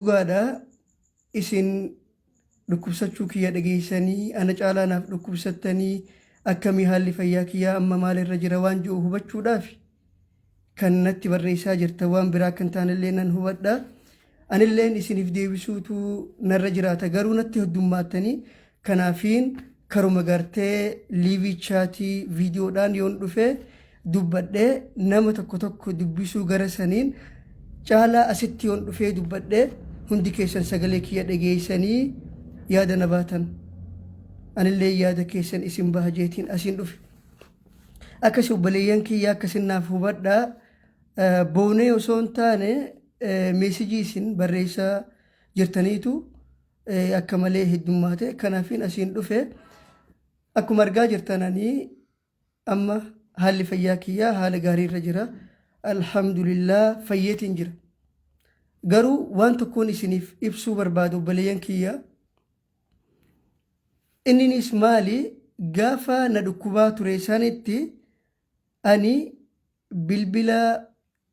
Dhugaadha isin dhukkubsachuu kiyya dhageessanii ana caalaa naaf dhukkubsattanii akkamii haalli fayyaa kiyyaa amma maalirra jira waan jiru hubachuudhaaf kan natti barreessaa jirtan waan biraa kan taanillee nan hubadha. Anilleen isiniif deebisuutu narra jiraata garuu natti heddummaattanii kanaafiin karuma gartee live chatii viidiyoodhaan yoon dhufe dubbadhee nama tokko tokko dubbisuu gara saniin caalaa asitti yoon dhufee dubbadhee hundi keessan sagalee kiyya dhageessanii yaada na baatan. Anillee yaada keessan isin baha jeetiin asiin dhufe. Akkasi obboleeyyan kiyya akkasin naaf hubadhaa. Boonee osoo hin taane messageii isin barreessaa jirtaniitu akka malee heddummaate kanaafiin asiin dhufe. Akkuma argaa jirtananii amma haalli fayyaa kiyyaa haala gaarii irra jira. Alhamdulillah fayyeetiin jira. Garuu waan tokkoon isiniif ibsuu barbaadu obboleeyyan kiyya. Inninis maali gaafa na dhukkubaa ture sanitti ani bilbila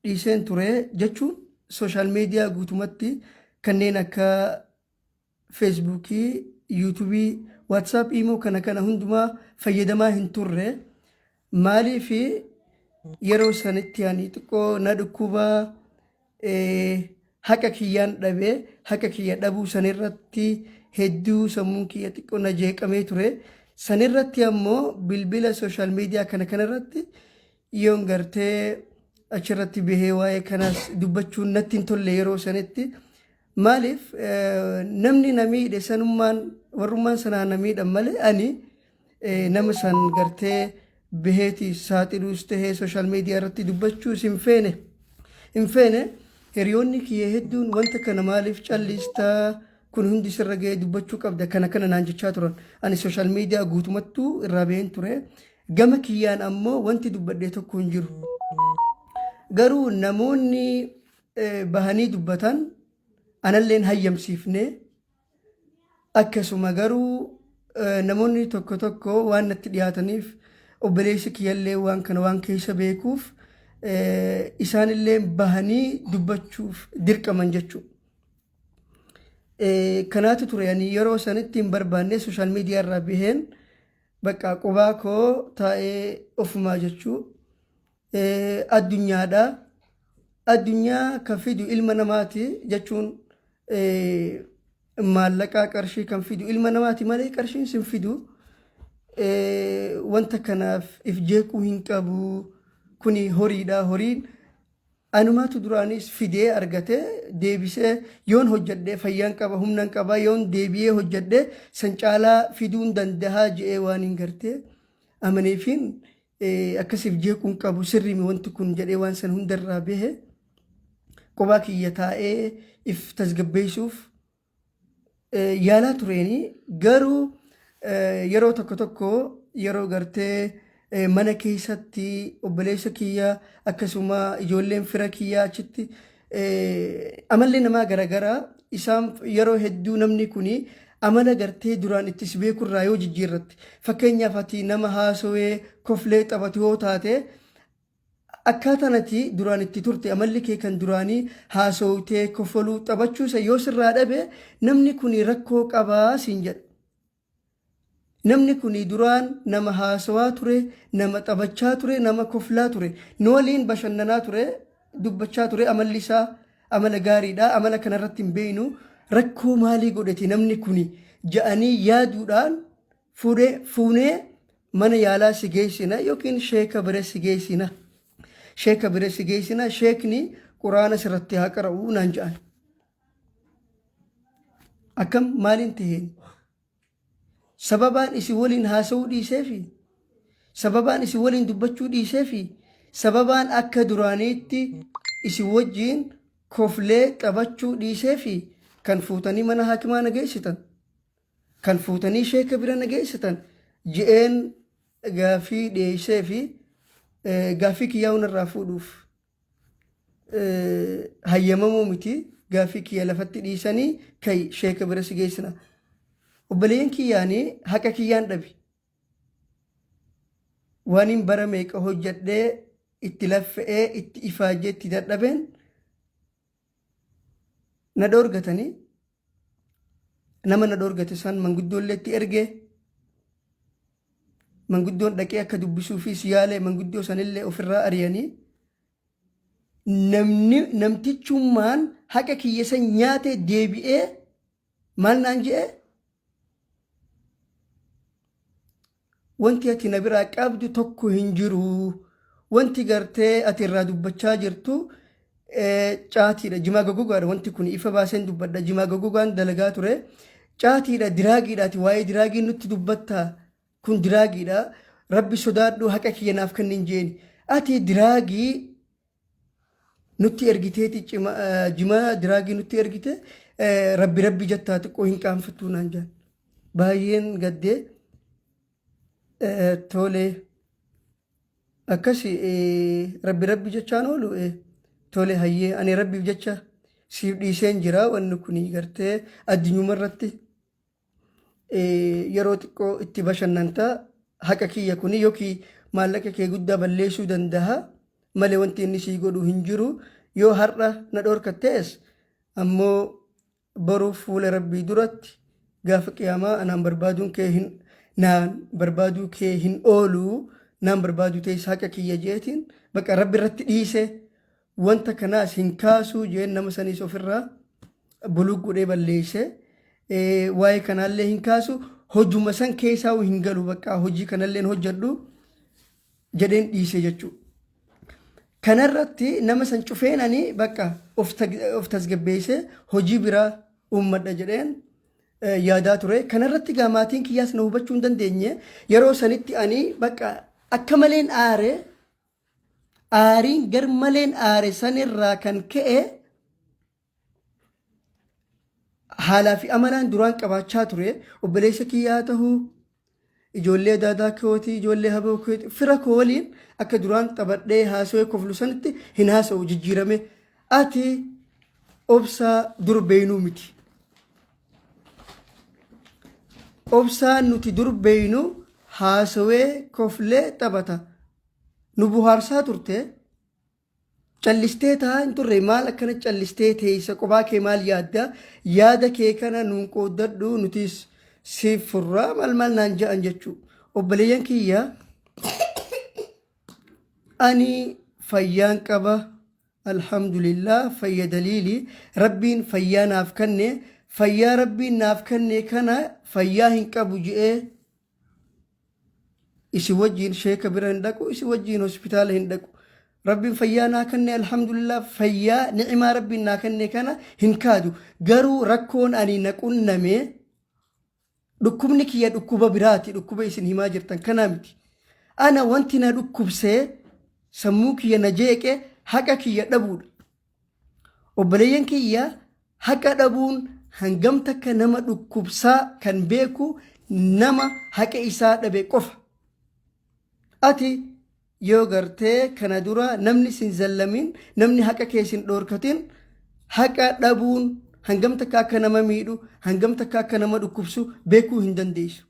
dhiiseen ture jechuun social media guutumatti kanneen akka Facebookii, YouTubeii, WhatsApp, Imo kana kana hundumaa fayyadamaa hin turre. Maaliif yeroo sanitti ani xiqqoo na dhukkubaa haqa kiyyaan dhabee haqa kiyya dhabuu sanirratti hedduu sammuun kiyya xiqqoo na jeeqamee ture. Sanirratti ammoo bilbila social media kana kanarratti yoon gartee achirratti bahee waa'ee kanaas dubbachuun natti hin tolle yeroo sanitti. Maaliif namni na miidhe sanummaan warrummaan sanaa na miidhan malee ani nama san gartee baheeti saaxiluus tahee social media irratti dubbachuus hin feene. Hin feene hiriyoonni kiyya hedduun wanta kana maaliif callistaa kun hundi sirra ga'ee dubbachuu qabda kana kana naan jechaa turan. Ani social media guutumattuu irraa baheen ture. Gama kiyyaan ammoo wanti dubbadhee tokko hin jiru. Garuu namoonni bahanii dubbatan analleen hayyamsiifne akkasuma garuu namoonni tokko tokko waan natti dhiyaataniif obboleessi kiyyallee waan kana waan keessa beekuuf isaanillee bahanii dubbachuuf dirqaman jechuudha. Kanaatu ture ani yeroo sanitti hin barbaanne social media irraa baheen bakka qubaa koo taa'ee ofumaa jechuu addunyaadha. Addunyaa kan fidu ilma namaati jechuun maallaqaa qarshii kan fidu ilma namaati malee qarshiin sin fidu. Wanta kanaaf if jeequu hin qabu. Kuni horiidha. Horiin anumaatu duraanis fidee argate deebisee yoon hojjedhee fayyaan qaba humnan qaba yoon deebi'ee hojjedhee san caalaa fiduun dandahaa je'ee waan hin gartee amaneefiin akkasiif jeequun qabu sirriimi wanti kun jedhee waan san hundarraa bahe qophaa kiyya taa'ee if tasgabbeessuuf yaalaa tureeni garuu yeroo tokko tokko yeroo gartee mana keessatti obboleessa kiyya akkasuma ijoolleen fira kiyya achitti amalli namaa garaagaraa isaan yeroo hedduu namni kuni amala gartee duraan ittis beekurraa yoo jijjiirratte fakkeenyaaf ati nama haasawee koflee taphatu yoo taate akkaataan ati duraan itti turte amalli kee kan duraanii haasawtee kofoluu taphachuusa yoo sirraa dhabe namni kun rakkoo qabaa siin jedha. Namni kun duraan nama haasawaa ture, nama taphachaa ture, nama koflaa ture, nu waliin bashannanaa ture, dubbachaa ture amalli isaa amala gaariidha. Amala kanarratti hin beeknu rakkoo maalii godhate namni kun ja'anii yaaduudhaan fuunee mana yaalaa si geessina yookiin sheeka bira si geessina. Sheeka bira si geessina sheekni quraana sirratti haa qara'u naan ja'an. Akkam maaliin taheen? Sababaan isin waliin haasa'uu dhiiseefi sababaan isin waliin dubbachuu dhiiseefi sababaan akka duraaniitti isin wajjiin koflee taphachuu dhiiseefi kan fuutanii mana haakimaa na geessitan kan fuutanii sheeka bira na geessitan je'een gaafii dhiyeessee fi gaafii kiyyaa hundarraa fuudhuuf hayyamamuu miti gaafii kiyya lafatti dhiisanii kai sheeka bira si geessina. Obboleeyyan kiyyaanii haqa kiyyaan dhabe. Waan hin bara meeqa hojjedhee itti laffa'ee itti ifaajee itti dadhabeen Na dhoorgatanii, nama na dhoorgate san manguddoolleetti ergee, manguddoon dhaqee akka dubbisuufis yaale, manguddoo sanillee ofirraa ari'anii, namni namtichummaan haqa kiyya san nyaate deebi'ee maal naan je'e? Wanti ati na biraa qabdu tokko hin jiru. Wanti gartee ati irraa dubbachaa jirtu caatiidha. Jimaa goggogaadha wanti kun, ifa baaseen dubbadha. Jimaa goggogaan dalagaa ture. Caatiidha, diraagiidha, ati waa'ee diraagii nutti dubbatta. Kun diraagiidha. Rabbi sodaadhu, haqa kiyya naaf kennin jeeni. Ati diraagii nutti ergiteeti, jimaa diraagii nutti ergite, rabbi rabbi jettaa, xiqqoo hin qaanfattuu naan jaan. Baay'een gaddee. Tole, akkasi rabbi rabbi jechaan oolu, tole hayyee, ani rabbiif jecha siif dhiiseen jira. Wanni kun gartee addunyuma irratti yeroo xiqqoo itti bashannanta, haqa kiyya kuni yookiin maallaqa kee guddaa balleessuu danda'a malee wanti inni sii godhu hin jiru. Yoo har'a na dhorkattees ammoo boru fuula rabbii duratti gaafa qiyaamaa anaan barbaaduun kee hin naan barbaaduu kee hin oolu, naan barbaaduu teessa haqa kiyya jeetiin bakka rabbi irratti dhiise, wanta kanaas hin kaasuu jeen. Nama saniis ofirraa buluu godhee balleesse. Waa'ee kanaallee hin kaasu, hojuma san keessaa hin galu, bakka hojii kanallee hin hojjedhu jedheen dhiise jechuudha. Kanarratti nama san cufeen ani bakka of tasgabbeessee hojii biraa uummadha jedheen yaadaa ture. Kanarratti gaa maatiin kiyyaas na hubachuu hin dandeenye. Yeroo sanitti ani bakka akka maleen aare, aariin gar maleen aare sanirraa kan ka'e haalaa fi amalaan duraan qabaachaa ture, obboleessa kiyyaa tahuu, ijoollee daadaa kootii, ijoollee haboo kootii, fira koo waliin akka duraan taphadhee haasawee koflu sanitti hin haasa'u, jijjiirame. Ati obsaa dur beeynuu miti. Obsaan nuti dur beeynu haasawee koflee taphata. Nu buhaarsaa turte. Callistee taa'aa hin turre, maal akkana callistee teessa, qophaa kee maal yaadda, yaada kee kana nuun qooddadhu, nutis siif furraa, maal maal naan ja'an jechuu. Obboleeyyan kiyya, ani fayyaan qaba, alhamdulillah, fayya daliili rabbiin fayyaa naaf kenne. Fayyaa rabbiin naaf kenne kana fayyaa hin qabu je'ee isin wajjiin sheeka bira hin dhaqu, isin wajjiin hospitaala hin dhaqu. Rabbiin fayyaa naa kenne, alhamdulillah, fayyaa ni'imaa rabbiin naa kenne kana hin kaadu. Garuu rakkoon ani na qunname, dhukkubni kiyya dhukkuba biraati, dhukkuba isin himaa jirtan kanaa miti. Ana wanti na dhukkubsee sammuu kiyya na jeeqe haqa kiyya dhabuudha. Obboleeyyan kiyya, haqa dhabuun hangam takka nama dhukkubsaa kan beeku nama haqa isaa dhabe qofa. Ati yoo gartee kana dura namni sin zallamin, namni haqa kee sin dhoorkatin, haqa dhabuun hangam takka akka nama miidhu, hangam takka akka nama dhukkubsu beekuu hin dandeessu.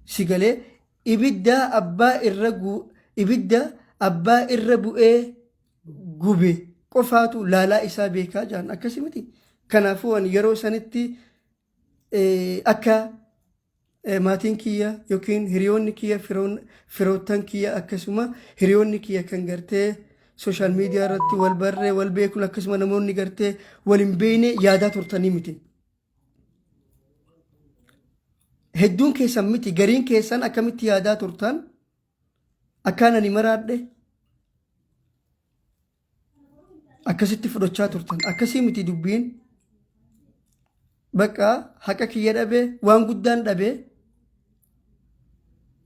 Si galee? Ibidda abbaa irra bu'ee gube qofaatu laalaa isaa beekaa jaan, akkasi miti? Kanaafuu ani yeroo sanitti akka maatiin kiyya yookiin hiriyoonni kiyya, firoottan kiyya, akkasuma hiriyoonni kiyya kan gartee social media irratti wal barree wal beekun, akkasuma namoonni gartee wal hin beekne yaadaa turtanii miti. Hedduun keessan miti, gariin keessan akkamitti yaadaa turtan? Akkaan ani maraadhe akkasitti fudhachaa turtan, akkasii miti dubbiin. Bakka haqa kiyya dhabe, waan guddaan dhabe,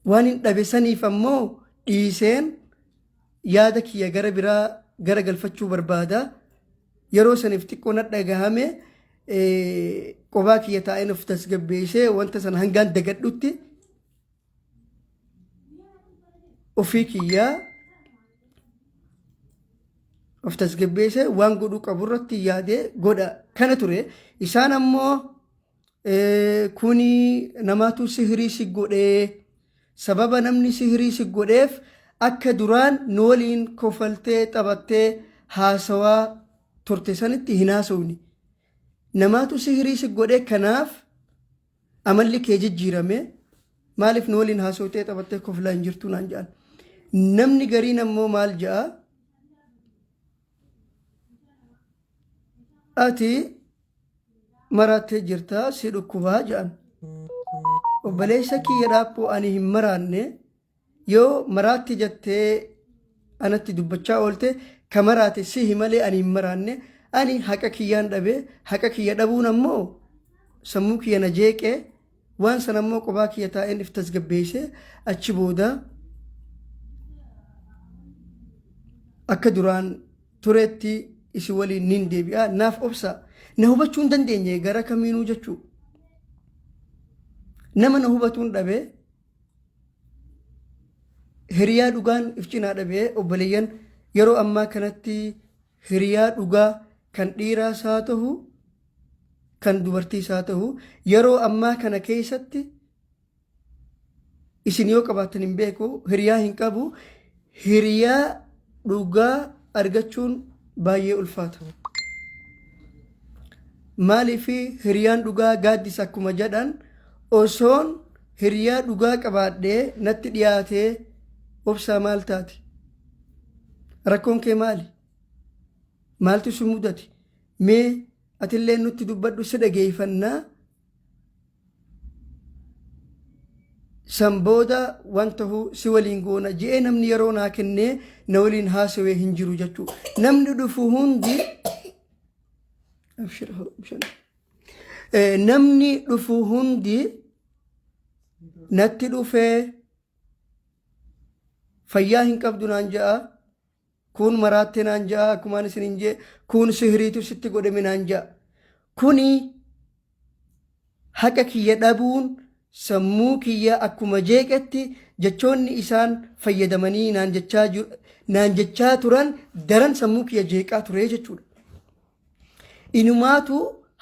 waan hin dhabe saniif ammoo dhiiseen yaada kiyya gara biraa gara galfachuu barbaada. Yeroo saniif xiqqoo na dhagahame, qobaa kiyya taa'een of tasgabbeessee wanta sana hangaan dagadhutti ofii kiyyaa of tasgabbeessee waan godhuu qabu irratti yaadee godha kana ture. Isaan ammoo kuni namaatu sihirii si godhee, sababa namni sihirii si godheef akka duraan nu waliin kofaltee taphattee haasawaa turte sanitti hin haasofne. Namaatu sihirii si godhe kanaaf amalli kee jijjiirame maaliif nu waliin haasawtee taphattee koflaa hin jirtu naan jedhan. Namni gariin ammoo maal ja'a? Ati maraattee jirta si dhukkubaa jedhan. Obboleessa kiyya dhaabboo ani hin maraanne yoo maraatti jettee anatti dubbachaa oolte ka maraate sihi malee ani hin maraanne ani haqa kiyyaan dhabe haqa kiyya dhabuun ammoo sammuu kiyya na jeeqe waan sana ammoo qobaa kiyya taa'een if tasgabbeesse achi booda akka duraan turetti isin waliin nin deebi'a naaf obsa na hubachuu hin dandeenye gara kamiinuu jechuu nama na hubatuun dhabe hiriyaa dhugaan if cinaa dhabee obboleeyyan yeroo ammaa kanatti hiriyaa dhugaa kan dhiiraas haa ta'u kan dubartiis haa ta'u yeroo ammaa kana keessatti isin yoo qabaattan hin beeku hiriyaa hin qabu hiriyaa dhugaa argachuun baay'ee ulfaata. Maaliif hiriyaan dhugaa gaaddisa akkuma jedhan osoon hiriyaa dhugaa qabaadhee natti dhiyaatee obsaa maal taate? Rakkoon kee maali? Maaltu si mudate? Mee atillee nutti dubbadhu si dhageeffannaa san booda waan ta'u si waliin goona je'ee namni yeroo naa kennee na waliin haasawee hin jiru jechuudha. Namni dhufu hundi Abshir, bishaan. Namni dhufu hundi natti dhufee fayyaa hin qabdu naan ja'a. Kun maraatte naan ja'a akkumaan isin hin jee kun sihiriitu sitti godhame naan ja'a. Kuni haqa kiyya dhabuun sammuu kiyya akkuma jeeqetti jechoonni isaan fayyadamanii naan jechaa turan daran sammuu kiyya jeeqaa ture jechuudha. Inumaatu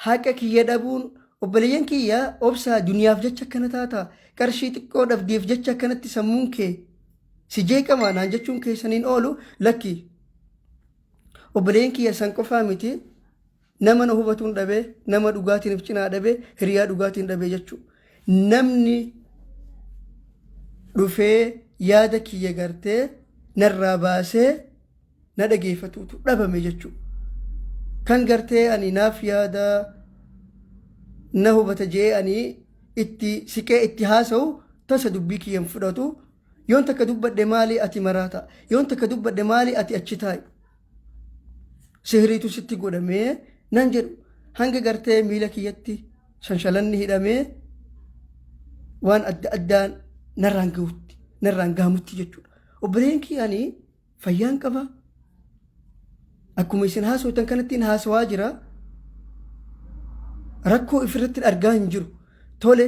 haqa kiyya dhabuun obboleeyyan kiyya obsaa duniyaaf jecha akkana taata qarshii xiqqoo dhabdeef jecha akkanatti sammuun kee si jeeqama naan jechuun keessaniin oolu lakki. Obboleeyyan kiyya san qofaa miti nama na hubatuun dhabee nama dhugaatiin if cinaa dhabee hiriyaa dhugaatiin dhabee jechuudha. Namni dhufee yaada kiyya gartee narraa baasee na dhageeffatuutu dhabame jechuudha. Kan gartee ani naaf yaada na hubata jee ani itti siqee itti haasa'u tasa dubbii kiyya hin fudhatu. Yoon takka dubbadhe maali ati maraata? Yoon takka dubbadhe maali ati achi taa'i? Sihiriitu sitti godhamee nan jedhu hanga gartee miila kiyyatti shanshalanni hidhamee waan adda addaa narraan gahutti narraan gahamutti jechuudha. Obboleen kiyya ani fayyaan qaba. Akkuma isin haasawtan kanattiin haasawaa jira. Rakkoo ifirratti argaa hin jiru. Tole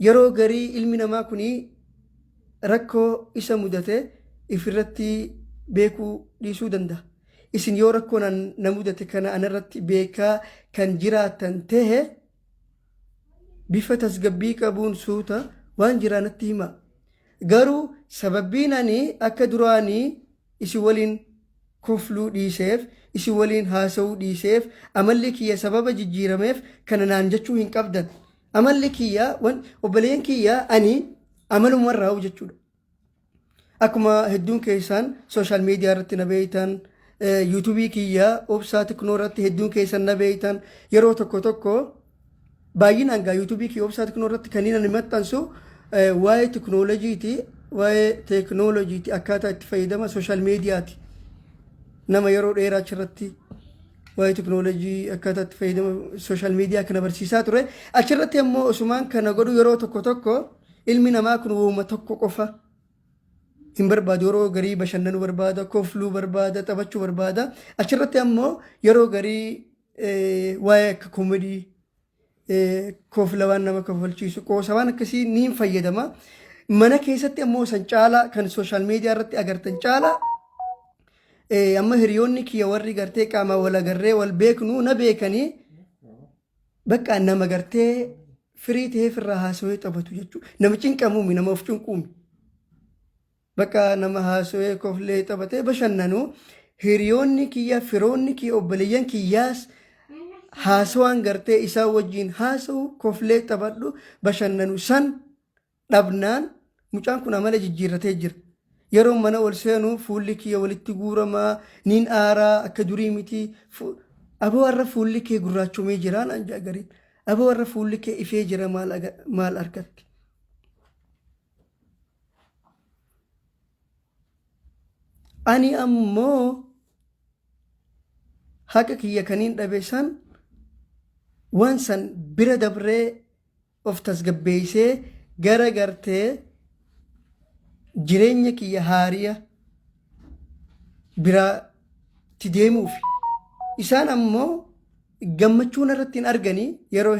yeroo garii ilmi namaa kuni rakkoo isa mudate ifirratti beekuu dhiisuu danda'a. Isin yoo rakkoo na mudate kana anarratti beekaa kan jiraattan ta'e bifa tasgabbii qabuun suuta waan jiraa natti hima. Garuu sababbiin ani akka duraanii isin waliin kofluu dhiiseef, isin waliin haasa'uu dhiiseef, amalli kiyya sababa jijjiirameef kana naan jechuu hin qabdan. Amalli kiyya, obboleeyyan kiyya ani amaluma irraa jechuudha. Akkuma hedduun keessan social media irratti na beektan, yuutuubii kiyya Obsaa Tiknoo irratti hedduun keessan na beektan yeroo tokko tokko baay'inaan gaa yuutuubii kiyya Obsaa Tiknoo irratti kan inni maxxansu waa'ee teknooloojiiti, waa'ee teeknooloojiiti akkaataa itti fayyadama social mediaati. Nama yeroo dheeraa achirratti waa'ee teknooloojii akkaataa itti fayyadama social media kana barsiisaa ture. Achirratti ammoo osumaan kana godhu yeroo tokko tokko ilmi namaa kun wooma tokko qofa hin barbaadu. Yeroo garii bashannanuu barbaada, kofluu barbaada, taphachuu barbaada. Achirratti ammoo yeroo garii waa'ee akka koomedii kofla waan nama kofalchiisu qoosa waan akkasii ni fayyadama. Mana keessatti ammoo san caalaa kan social media irratti agartan caalaa amma hiriyoonni kiyya warri gartee qaama wal agarree wal beeknu na beekanii bakka nama gartee firii ta'eef irraa haasawee taphatu jechuudha. Nama cinqamuumi nama of cinquumi. Bakka nama haasawee koflee taphatee bashannanu hiriyoonni kiyya firoonni kiyya obboleeyyan kiyyaas Haasawaan gartee isaa wajjiin haasawu, koflee taphadhu, bashannanu san dhabnaan mucaan kun amala jijjiirratee jira. Yeroo mana ol seenu fuulli kiyya walitti guuramaa, niin aaraa akka durii miti. Aboo har'a fuulli kee gurraachomee jira naan jedha gariin. Aboo har'a fuulli kee ifee jira maal argatte? Ani ammoo haqa kiyya kaniin dhabe san waan san bira dabree of tasgabbeeysee gara gartee jireenya kiyya haariya biraatti deemuufi. Isaan ammoo gammachuu narratti hin arganii yeroo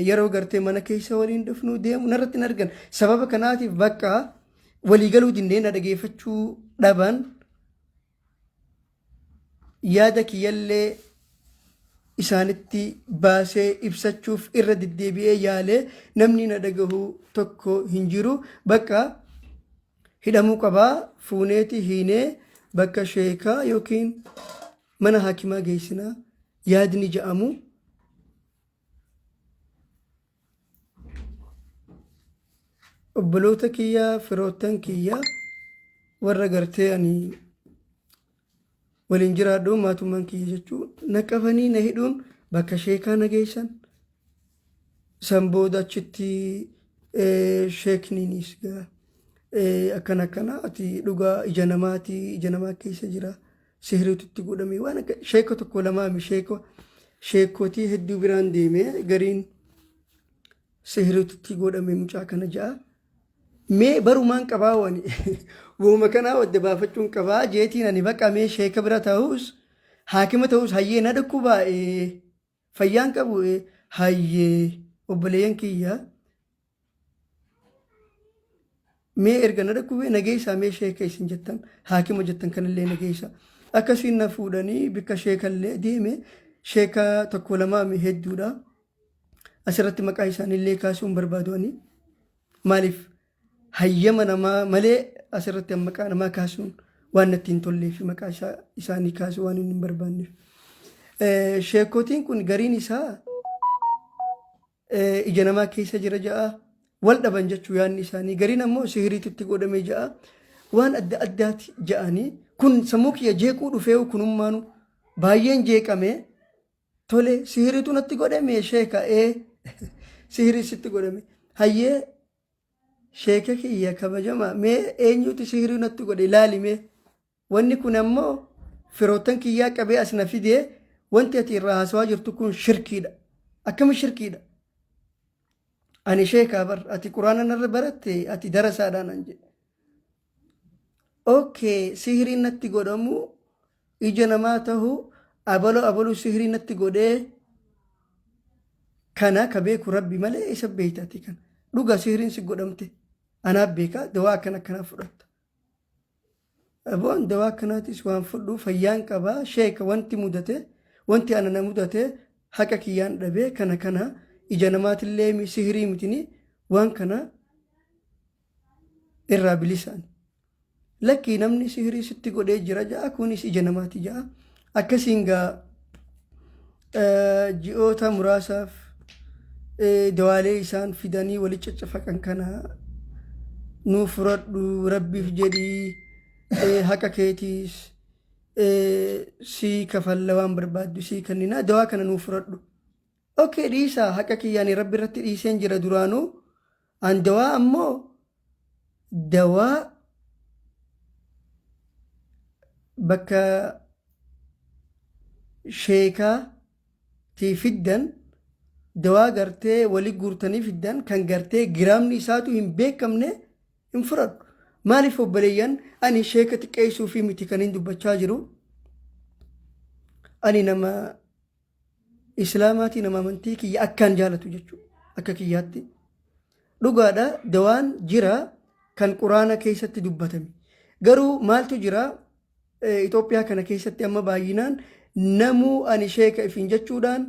yeroo gartee mana keessa waliin dhufnu deemu narratti hin argan. Sababa kanaatiif bakka waliigaluu dinnee na dhageeffachuu dhaban yaada kiyyallee isaanitti baasee ibsachuuf irra deddeebi'ee yaalee namni na dhagahu tokko hin jiru. Bakka hidhamuu qabaa fuuneeti hiinee bakka sheekaa yookiin mana haakimaa geessinaa yaadni ja'amu obboloota kiyya firoottan kiyya warra gartee ani waliin jiraadhu maatummaan kiyya jechuun na qabanii na hidhuun bakka sheekaa na geessan. San booda achitti sheekniinis akkana akkana ati dhugaa ija namaati ija namaa keessa jira sihiriitu itti godhame waan akka sheeka tokko lamaami sheeko sheekotii hedduu biraan deemee gariin sihiriitu itti godhame mucaa kana ja'a. Mee barumaan qabaa wani wooma kanaa wadda baafachuun qabaa jeetiin ani baqa mee sheeka bira ta'us haakima ta'us hayyee na dhukkubaa fayyaan qabu hayyee obboleeyyan kiyya mee erga na dhukkubee nageessaa mee sheeka isin jettan haakima jettan kanallee nageessa akkasiin na fuudhanii bikka sheekallee deeme sheeka tokko lamaami hedduudha asirratti maqaa isaaniillee kaasuu hin barbaadu ani maaliif hayyama namaa malee asirratti maqaa namaa kaasuun waan natti hin tollee fi maqaa isaanii kaasuu waan hin barbaanneef. Sheekotiin kun gariin isaa ija namaa keessa jira ja'a wal dhaban jechuu yaadni isaanii gariin ammoo sihiriitu itti godhame ja'a waan adda addaati ja'anii kun sammuu kiyya jeequu dhufee kunummaanu baay'een jeeqame tole sihiriitu natti godhame sheeka ee sihirii sitti godhame hayyee sheeka kiyya kabajama mee eenyutu sihirii natti godhe ilaali mee wanni kun ammoo firoottan kiyyaa qabee as na fidee wanti ati irraa haasawaa jirtu kun shirkiidha. Akkami shirkiidha? Ani sheekaa bar ati quraana narra baratte ati darasaadhaan an jedhe. Okay sihiriin natti godhamu ija namaa tahu abaloo abaluu sihirii natti godhee kana ka beeku rabbi malee isa beekta ati kana. Dhuga sihiriin si godhamte anaaf beeka dawaa akkana akkanaa fudhatta. Aboon dawaa akkanaatis waan fudhu fayyaan qabaa sheeka wanti mudate wanti ana na mudate haqa kiyyaan dhabee kana kana ija namaatillee sihirii mitini waan kana irraa bilisaan. Lakkii namni sihirii sitti godhee jira ja'a kunis ija namaati ja'a. Akkasiin gaa ji'oota muraasaaf dawaalee isaan fidanii walitti caccafaqan kana nuu furadhu rabbiif jedhii haqa keetiis sii kafalla waan barbaaddu sii kenninaa dawaa kana nuu furadhu. Okay dhiisaa haqa kiyyaanii rabbi irratti dhiiseen jira duraanuu an dawaa ammoo dawaa bakka sheekaa tii fiddan dawaa gartee wali guurtanii fiddan kan gartee giraamni isaatu hin beekamne hin fudhadhu. Maaliif obboleeyyan ani sheeka xiqqeessuu fi miti kan hin dubbachaa jiru. Ani nama islaamaatii nama amantii kiyya akkaan jaalatu jechuudha. Akka kiyyaatti. Dhugaadha dawaan jira kan quraana keessatti dubbatame. Garuu maaltu jira Itoophiyaa kana keessatti amma baay'inaan namuu ani sheeka ifiin jechuudhaan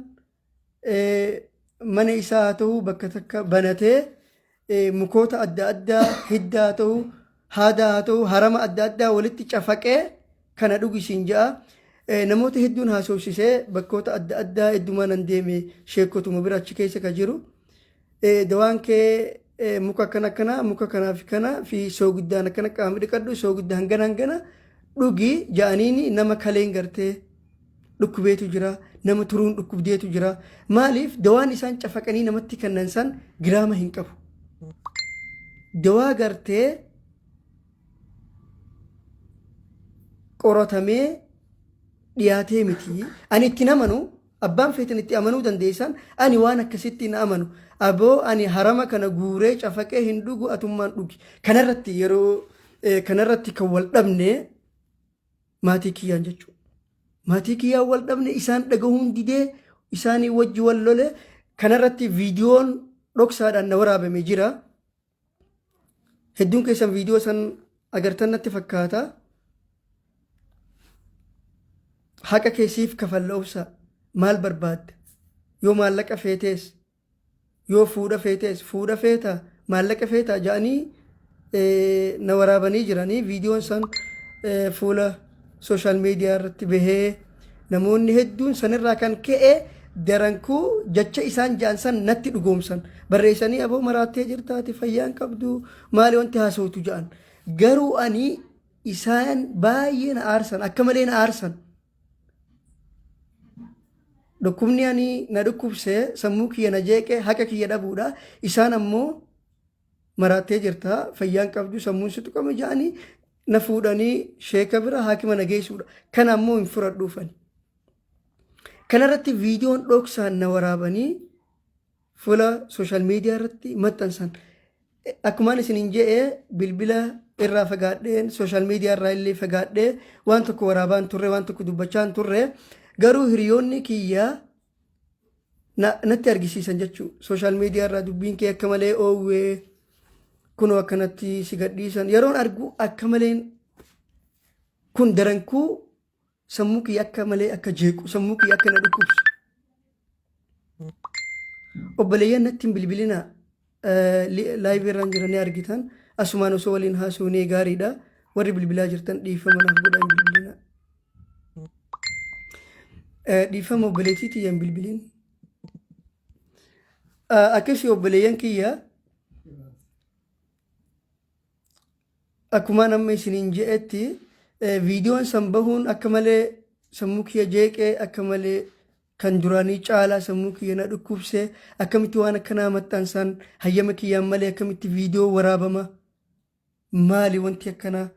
mana isaa haa ta'u bakka takka banatee mukoota adda addaa hidda haa ta'u haada haa ta'u harama adda addaa walitti cafaqee kana dhugisiin ja'a. Namoota hedduun haasofsisee bakkoota adda addaa heddumaan nan deeme sheekotuma bira achi keessa ka jiru. Dawaan kee muka akkana akkana muka kanaa fi kana fi soogiddaan akkana qaama dhiqadhu soogidda hangana hangana dhugi ja'aniini nama kaleen gartee dhukkubeetu jira nama turuun dhukkubdeetu jira maaliif dawaan isaan cafaqanii namatti kennan san giraama hin qabu. Dawaa gartee qoratamee dhiyaatee miti. Ani itti hin amanu abbaan feetan itti amanuu dandeessan ani waan akkasitti hin amanu. Aboo ani harama kana guuree cafaqee hin dhugu atummaan dhugi. Kanarratti yeroo kanarratti kan wal dhabne maatii kiyyaan jechuudha. Maatii kiyyaan wal dhabne isaan dhagahuun didee isaanii wajji wal lole kanarratti viidiyoon dhoksaadhaan na waraabame jira. Hedduun keessan viidiyoo san agartan natti fakkaata. Haqa kee siif kafalla obsa maal barbaadda? Yoo maallaqa feetees yoo fuudha feetees fuudha feeta maallaqa feeta ja'anii na waraabanii jiranii viidiyoon san fuula sooshaal miidiyaa irratti bahee namoonni hedduun sanirraa kan ka'e darankuu jecha isaan ja'an san natti dhugoomsan barreessanii aboo maraattee jirtaati fayyaan qabdu maali wanti haasawtu ja'an garuu ani isaan baay'ee na aarsan akka malee na aarsan dhukkubni ani na dhukkubse sammuu kiyya na jeeqe haqa kiyya dhabuudha isaan ammoo maraattee jirta fayyaan qabdu sammuun si tuqame ja'anii na fuudhanii sheeka bira haakima na geessuudha kana ammoo hin fudhadhuufani kanarratti viidiyoon dhoksaan na waraabanii fuula sooshaal miidiyaa irratti maxxansan akkumaan isinin je'e bilbila irraa fagaadheen sooshaal miidiyaa irraa illee fagaadhee waan tokko waraabaan turre waan tokko dubbachaan turre garuu hiriyoonni kiyya natti argisiisan jechuudha. Sooshaal miidiyaa irraa dubbiin kee akka malee oowwee kunoo akkanatti si gadhiisan yeroon argu akka maleen kun darankuu sammuu kiyya akka malee akka jeequ sammuu kiyya akka na dhukkubsu. Obboleeyyan natti hin bilbilinaa laayivii irraan jiran ni argitan asumaan osoo waliin haasofnee gaariidha warri bilbilaa jirtan dhiifama naaf godhaa hin bilbilinaa. Dhiifama obboleettii tiyya hin bilbilin. Akkasii obboleeyyan kiyya akkumaan amma isiniin je'etti viidiyoon san bahuun akka malee sammuu kiyya jeeqee akka malee kan duraanii caalaa sammuu kiyya na dhukkubse akkamitti waan akkanaa maxxansan hayyama kiyyaan malee akkamitti viidiyoo waraabama Maali wanti akkanaa?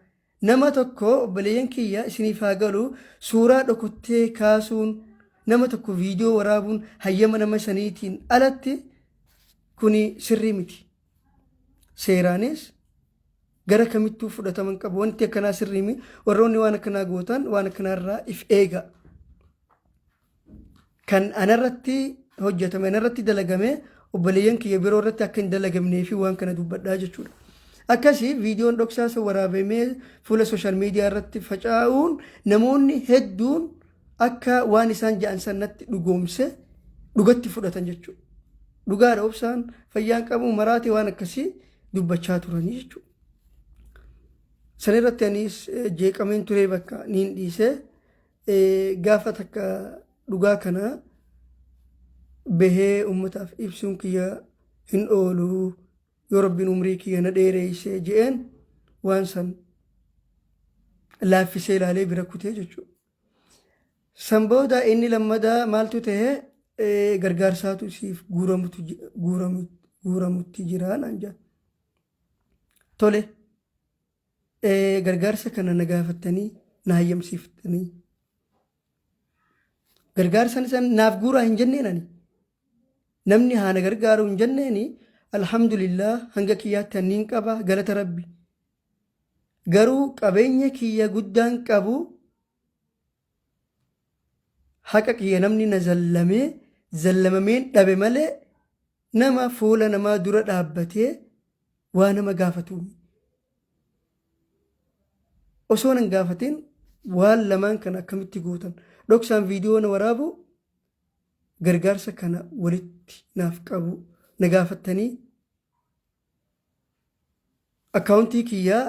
Nama tokko obboleeyyan kiyya isiniif haa galu suuraa dhokottee kaasuun nama tokko viidiyoo waraabuun hayyama nama saniitiin alatti kuni sirrii miti. Seeraanis gara kamittuu fudhatama hin qabu. Wanti akkanaa sirrii miti. Warroonni waan akkanaa gootan waan akkanaa irraa if eega. Kan anarratti hojjetame anarratti dalagame obboleeyyan kiyya biroo irratti akka hin dalagamnee fi waan kana dubbadhaa jechuudha. Akkasii viidiyoon dhoksaa san waraabamee fuula sooshaal miidiyaa irratti faca'uun namoonni hedduun akka waan isaan ja'an san natti dhugoomse dhugatti fudhatan jechuudha. Dhugaadha obsaan fayyaan qabu maraatee waan akkasii dubbachaa turanii jechuudha. San irratti anis jeeqameen turee bakka niin dhiisee Gaafa takka dhugaa kana bahee ummataaf ibsuun kiyya hin oolu yoo rabbiin umrii kiyya na dheereeyse je'een waan san laaffisee ilaalee bira kutee jechuudha. San booda inni lammadaa maaltu ta'e gargaarsaatu siif guuramutti jira naan jedhan. Tole Gargaarsa kana na gaafattanii na hayyamsiiftanii. Gargaarsa san naaf guuraa hin jenneen ani. Namni haa na gargaaru hin jenneeni alhamdulillah hanga kiyyaatti anniin qaba galata rabbi. Garuu qabeenya kiyya guddaan qabu haqa kiyya namni na zallamee zallamameen dhabe malee nama fuula namaa dura dhaabbatee waa nama gaafatu osoo nan gaafatin waan lamaan kana akkamitti gootan dhoksaan viidiyoo na waraabu gargaarsa kana walitti naaf qabu na gaafattanii akkaawuntii kiyyaa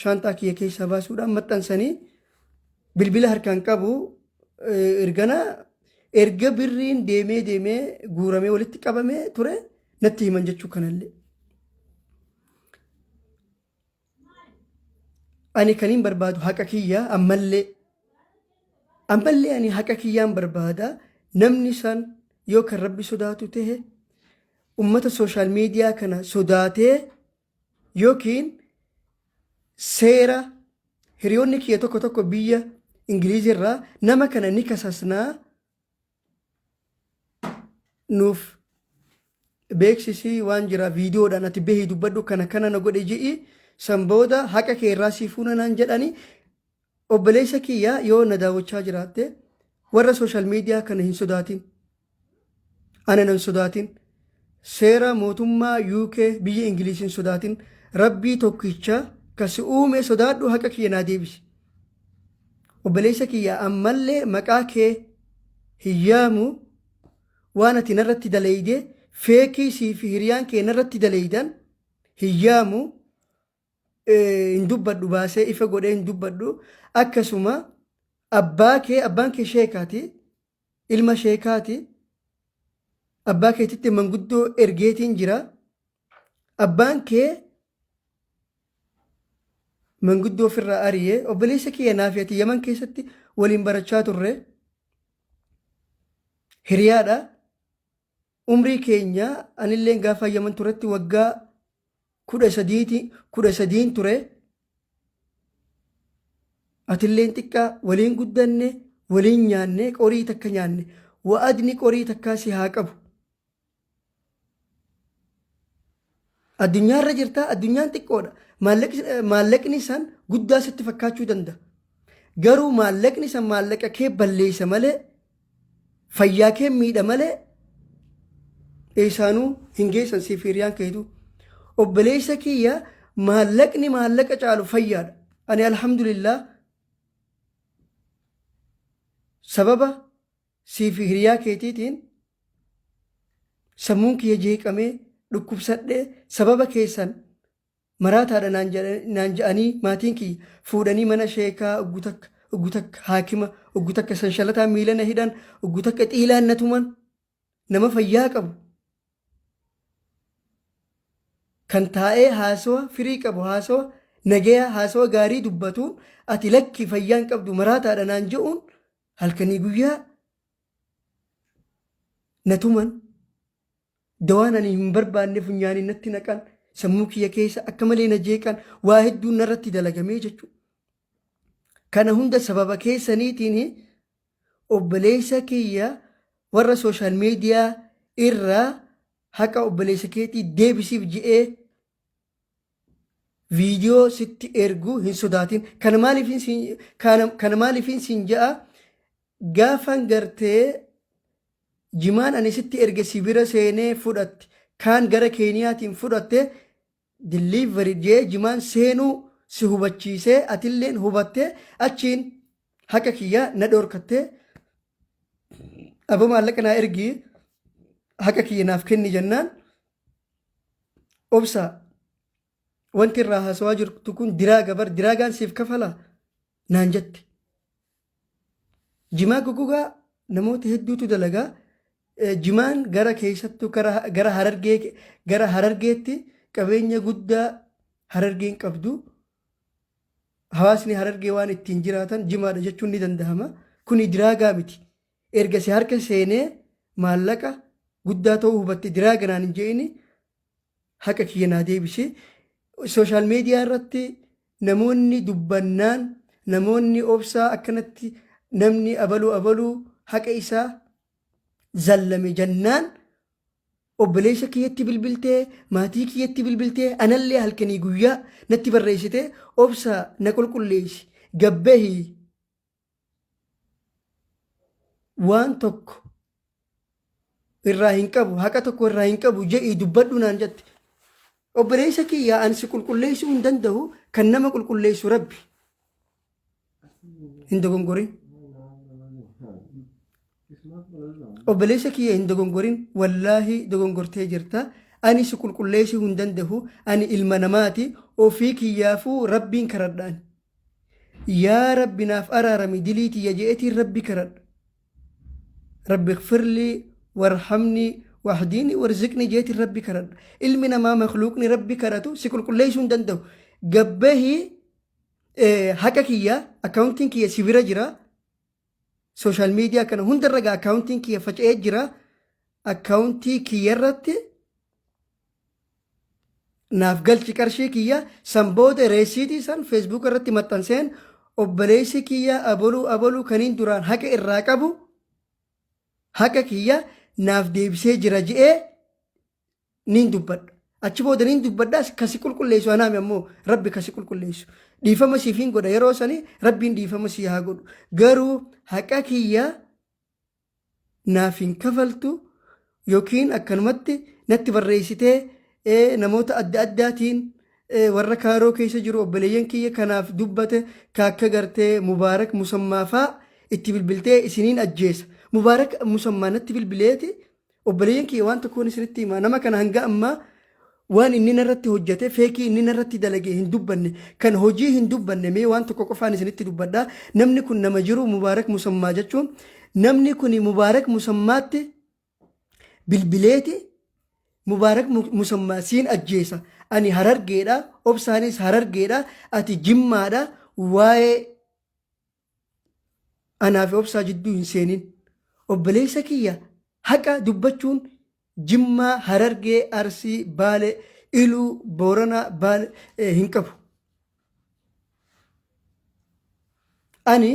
shaanxaa kiyya keessaa baasuudhaan maxxansanii Bilbila harkaan qabu ergana erga birriin deemee deemee guuramee walitti qabamee ture natti himan jechuu kanallee. Ani kaniin barbaadu haqa kiyya ammallee. Ammallee ani haqa kiyyaan barbaada namni san yoo kan rabbi sodaatu tahe ummata sooshaal miidiyaa kana sodaatee yookiin seera hiriyoonni kiyya tokko tokko biyya Ingiliizii irraa nama kana ni kasasnaa nuuf beeksisi waan jira viidiyoodhaan ati bahii dubbadhu kana kana na godhe ji'i san booda haqa kee irraa sii fuuna naan jedhani obboleessa kiyya yoo na daawwachaa jiraatte warra sooshaal miidiyaa kana hin sodaatin ana nan sodaatin seera mootummaa UK biyya Ingiliiz hin sodaatin rabbii tokkicha ka si uume sodaadhu haqa kiyya naa deebisi. Obboleessa kiyya ammallee maqaa kee hin yaamu waan ati narratti daleyde feekii sii fi hiriyaan kee narratti daleydan hin yaamu hin dubbadhu baasee ifa godhee hin dubbadhu akkasuma abbaa kee abbaan kee sheekaati ilma sheekaati abbaa keetitti manguddoo ergeetiin jira abbaan kee manguddoo ofirraa ari'ee obboleessa kiyya naafi ati yaman keessatti waliin barachaa turre hiriyaadha umrii keenya anilleen gaafa yaman turetti waggaa 13ti 13n ture atilleen xiqqaa waliin guddanne waliin nyaanne qorii takka nyaanne wa'adni qorii takkaa si haa qabu Addunyaarra jirta addunyaan xiqqoodha. Maallaqni san guddaa sitti fakkaachuu danda'a. Garuu maallaqni san maallaqa kee balleessa malee fayyaa kee miidha malee eessaanuu hin geessan siif hiriyaan keetu. Obboleessa kiyya maallaqni maallaqa caalu fayyaadha. Ani alhamdulillah sababa Sii fi hiriyaa keetiitiin sammuun kiyya jeeqamee dhukkubsadhee sababa keessan maraataadha naan ja'anii maatiin kiyya fuudhanii mana sheekaa uggu takka uggu takka haakima uggu takka sanshalataan miila na hidhan uggu takka xiilaan na tuman nama fayyaa qabu kan taa'ee haasawa firii qabu haasawa nagayaa haasawa gaarii dubbatuun ati lakki fayyaan qabdu maraataadha naan je'uun Halkanii guyyaa na tuman, dawaan ani hin barbaanne funyaaniin natti naqan, sammuu kiyya keessa akka malee na jeeqan, waa hedduun narratti dalagamee jechuudha. Kana hunda sababa keessaniitiin obboleessa kiyya warra sooshaal miidiyaa irraa haqa obboleessa keetii deebisiif je'ee viidiyoo sitti ergu hin sodaatin. Kana maaliifin siin kana maaliifin siin ja'a gaafan gartee jimaan ani sitti erge si bira seenee fudhatte kaan gara Keeniyaatiin fudhatte delivery jee jimaan seenuu si hubachiisee atilleen hubattee achiin haqa kiyya na dhoorkattee aboo maallaqa naa ergi haqa kiyya naaf kenni jennaan Obsaa wanti irraa haasawaa jirtu kun diraaga bar diraagaan siif kafala naan jette. Jimaa goggogaa namoota hedduutu dalagaa. Jimaan gara keessattuu gara harargee gara harargeetti qabeenya guddaa harargeen qabdu. Hawaasni harargee waan ittiin jiraatan jimaadha jechuun ni danda'ama. Kuni diraagaa miti. Erga si harka seenee maallaqa guddaa ta'uu hubatte diraaga naan hin je'ini haqa kiyya naa deebisi. Sooshaal miidiyaa irratti namoonni dubbannaan namoonni obsaa akkanatti namni abaluu abaluu haqa isaa zallame jannaan obboleessa kiyyatti bilbiltee maatii kiyyatti bilbiltee anallee halkanii guyyaa natti barreessitee obsa na qulqulleessi gabbahi waan tokko irraa hin qabu haqa tokko irraa hin qabu je'ii dubbadhu naan jette. Obboleessa kiyya ani si qulqulleessuu hin danda'u kan nama qulqulleessu rabbi. Hin dogongorin. Obboleessa kiyya hin dogongorin wallaahi dogongortee jirta. Ani si qulqulleessuu hin danda'u ani ilma namaati ofii kiyyaafuu rabbiin karadhaan. Yaa Rabbi naaf araarami dilii tiyya je'etiin Rabbi karadha. Rabbi ighfirlii warhamnii wahdiinii warziqnii je'etiin Rabbi karadha. Ilmi namaa makhluuqni Rabbi kadhatu si qulqulleessuu hin danda'u. Gabbahii haqa kiyya akkaawuntiin kiyya si bira jira. Sooshaal miidiyaa kana hundarra gaa akkaawuntiin kiyya faca'ee jira. Akkaawuntii kiyya irratti naaf galchi qarshii kiyya san booda reesiitii san feesbuuka irratti maxxanseen obboleessi kiyya aboluu aboluu kaniin duraan haqa irraa qabu haqa kiyya naaf deebisee jira je'ee niin dubbadha. Achi booda niin dubbadha kasi qulqulleessu anaami ammoo rabbi kasi qulqulleessu. Dhiifama siif hin godha yeroo sani rabbiin dhiifama sii haa godhu. Garuu haqa kiyya naaf hin kafaltu yookiin akkanumatti natti barreessitee namoota adda addaatiin warra kaaroo keessa jiru obboleeyyan kiyya kanaaf dubbate ka akka gartee Mubaarak Musammaa faa itti bilbiltee isiniin ajjeesa. Mubaarak Musammaa natti bilbileeti obboleeyyan kiyya waan tokkoon isinitti hima nama kana hanga ammaa waan inni narratti hojjete feekii inni narratti dalage hin dubbanne kan hojii hin dubbanne mee waan tokko qofaan isinitti dubbadha namni kun nama jiru Mubaarak Musammaa jechuun namni kun Mubaarak Musammaatti bilbileeti Mubaarak Musammaa siin ajjeesa ani Harargeedha obsaanis Harargeedha ati Jimmaadha waa'ee anaa fi obsaa jidduu hin seenin. Obboleessa kiyya haqa dubbachuun Jimmaa, Harargee, Arsii, Baale, Iluu, Booranaa, Baale hin qabu. Ani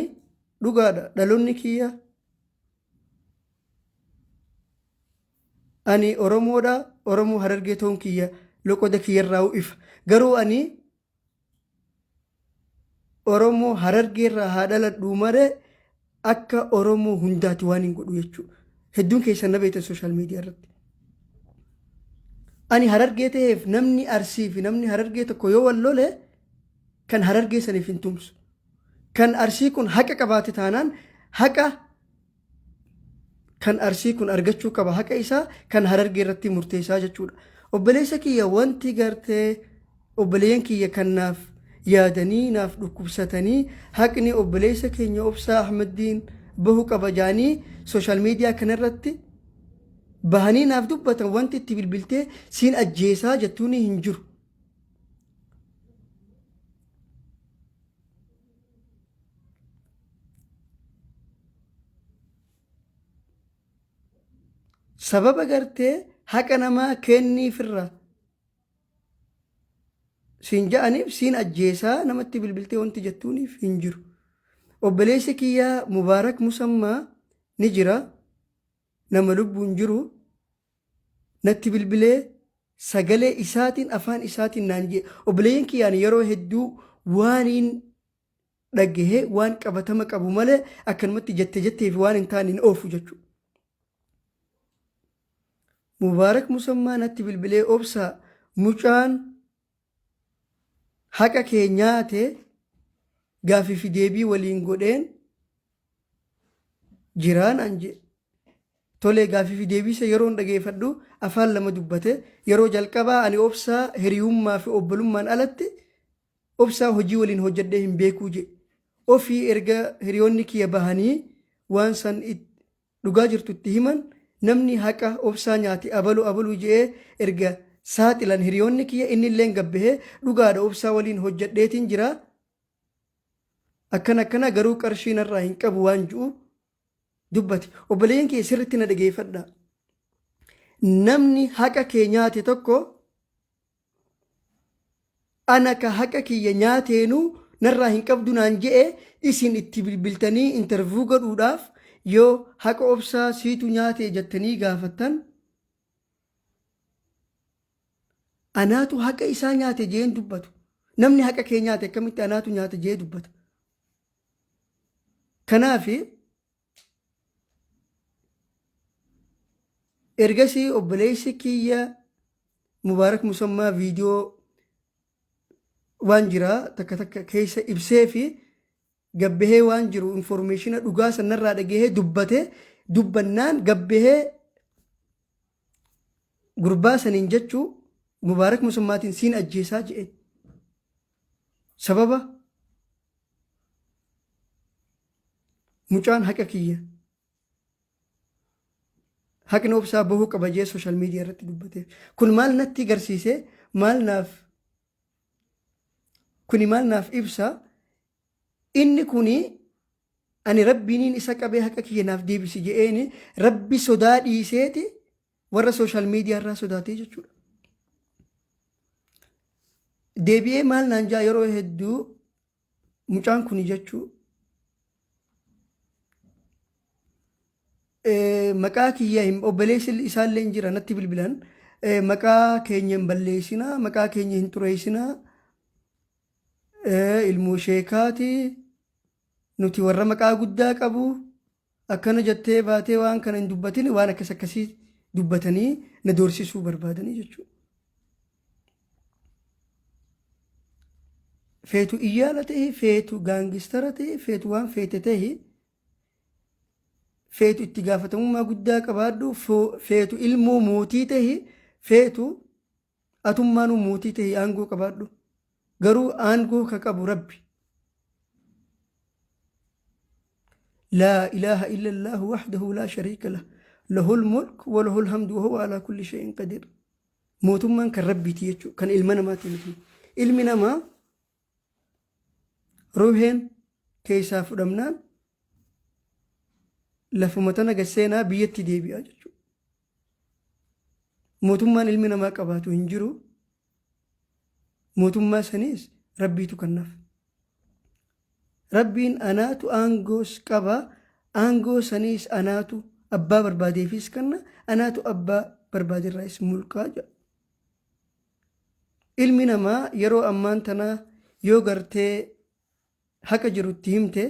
dhugaadha dhaloonni kiyya ani Oromoodha Oromoo Harargee ta'uun kiyya loqoda kiyyarraa ifa. Garuu ani Oromoo Harargeerraa haa dhaladhuu malee akka Oromoo hundaati waan hin godhu jechuudha. Hedduun keessan na beektan sooshaal miidiyaa irratti. Ani Harargee ta'eef namni Arsii fi namni Harargee tokko yoo wal lole kan Harargee saniif hin tumsu. Kan Arsii kun haqa qabaate taanaan haqa kan Arsii kun argachuu qaba haqa isaa kan Harargee irratti murteessaa jechuudha. Obboleessa kiyya wanti gartee obboleeyyan kiyya kan naaf yaadanii naaf dhukkubsatanii haqni obboleessa keenya Obsaa Ahmaddiin bahu qaba jaanii sooshaal miidiyaa kanarratti bahanii naaf dubbatan wanti itti bilbiltee siin ajjeesaa jettuuni hin jiru. Sababa gartee haqa namaa kenniifirra siin ja'aniif siin ajjeesaa namatti bilbiltee wanti jettuuniif hin jiru. Obboleessi kiyyaa Mubaarak Musammaa ni jira. Nama lubbuun jiru natti bilbilee sagalee isaatiin afaan isaatiin naan jee obboleeyyan kiyyaan yeroo hedduu waaniin dhagahee waan qabatama qabu malee akkanumatti jette jettee fi waan hin taane hin oofu jechuudha. Mubaarak Musammaa natti bilbilee obsaa mucaan haqa kee nyaate gaafii fi deebii waliin godheen jiraa naan jedhe. Tolee gaafii fi deebii isa yeroon dhageeffadhu afaan lama dubbate yeroo jalqabaa ani obsaa hiriyummaa fi obbolummaan alatti obsaa hojii waliin hojjedhee hin beekuu jedhe. Ofii erga hiriyoonni kiyya bahanii waan san dhugaa jirtu itti himan namni haqa obsaa nyaate abalu abalu je'ee erga saaxilan hiriyoonni kiyya inni illeen gabbahee dhugaadha obsaa waliin hojjedheetiin jira akkana akkana garuu qarshii narraa hin qabu waan ju'u dubbate. Obboleeyyan kiyya sirritti na dhageeffadha. Namni haqa kee nyaate tokko ana ka haqa kiyya nyaateenuu narraa hin qabdu naan je'e isin itti bilbiltanii interview godhuudhaaf yoo haqa obsaa siitu nyaate jettanii gaafattan anaatu haqa isaa nyaate je'een dubbatu. Namni haqa kee nyaate akkamitti anaatu nyaate je'ee dubbata. Kanaaf ergasii obboleessi kiyya Mubaarak Musammaa viidiyoo waan jira takka takka keessa ibsee fi gabbahee waan jiru informeeshina dhugaa sanarraa dhagahee dubbate dubbannaan gabbahee gurbaa saniin jechuu Mubaarak Musammaatiin siin ajjeesaa jedheen. Sababa Mucaan haqa kiyya haqni obsaa bahuu qaba jee social media irratti dubbateef. Kun maal natti garsiise? Maal naaf kuni maal naaf ibsa? Inni kuni ani rabbiiniin isa qabee haqa kiyya naaf deebisi je'eeni rabbi sodaa dhiiseeti warra social media irraa sodaatee jechuudha. Deebi'ee maal naan jaa yeroo hedduu mucaan kuni jechuu maqaa kiyya hin obboleessi isaallee hin jira natti bilbilan maqaa keenya hin balleessinaa maqaa keenya hin xureessinaa ilmoo sheekaati nuti warra maqaa guddaa qabu akkana jettee baatee waan kana hin dubbatin waan akkas akkasii dubbatanii na doorsisuu barbaadanii jechuudha. Feetu iyyaala ta'e, feetu gaangistara ta'e, feetu waan feete ta'e, feetu itti gaafatamummaa guddaa qabaadhu, feetu ilmoo mootii ta'e, feetu atummaanuu mootii ta'e aangoo qabaadhu. Garuu aangoo ka qabu Rabbi. Laa ilaaha illallaahu wahdahu laa shariika lah. Lahul mulk wa lahul hamdu wa huwa alaa kulli shay'in qadiir. Mootummaan kan Rabbiiti jechuudha. Kan ilma namaati miti. Ilmi namaa ruuheen keessaa fudhamnaan lafuma tana gad seenaa biyyatti deebi'a jechuudha. Mootummaan ilmi namaa qabaatu hin jiru. Mootummaa saniis Rabbiitu kennaaf. Rabbiin anaatu aangoos qaba, aangoo saniis anaatu abbaa barbaadeefiis kenna, anaatu abbaa barbaaderraayis mulqaa jedha. Ilmi namaa yeroo ammaan tanaa yoo gartee haqa jiru itti himte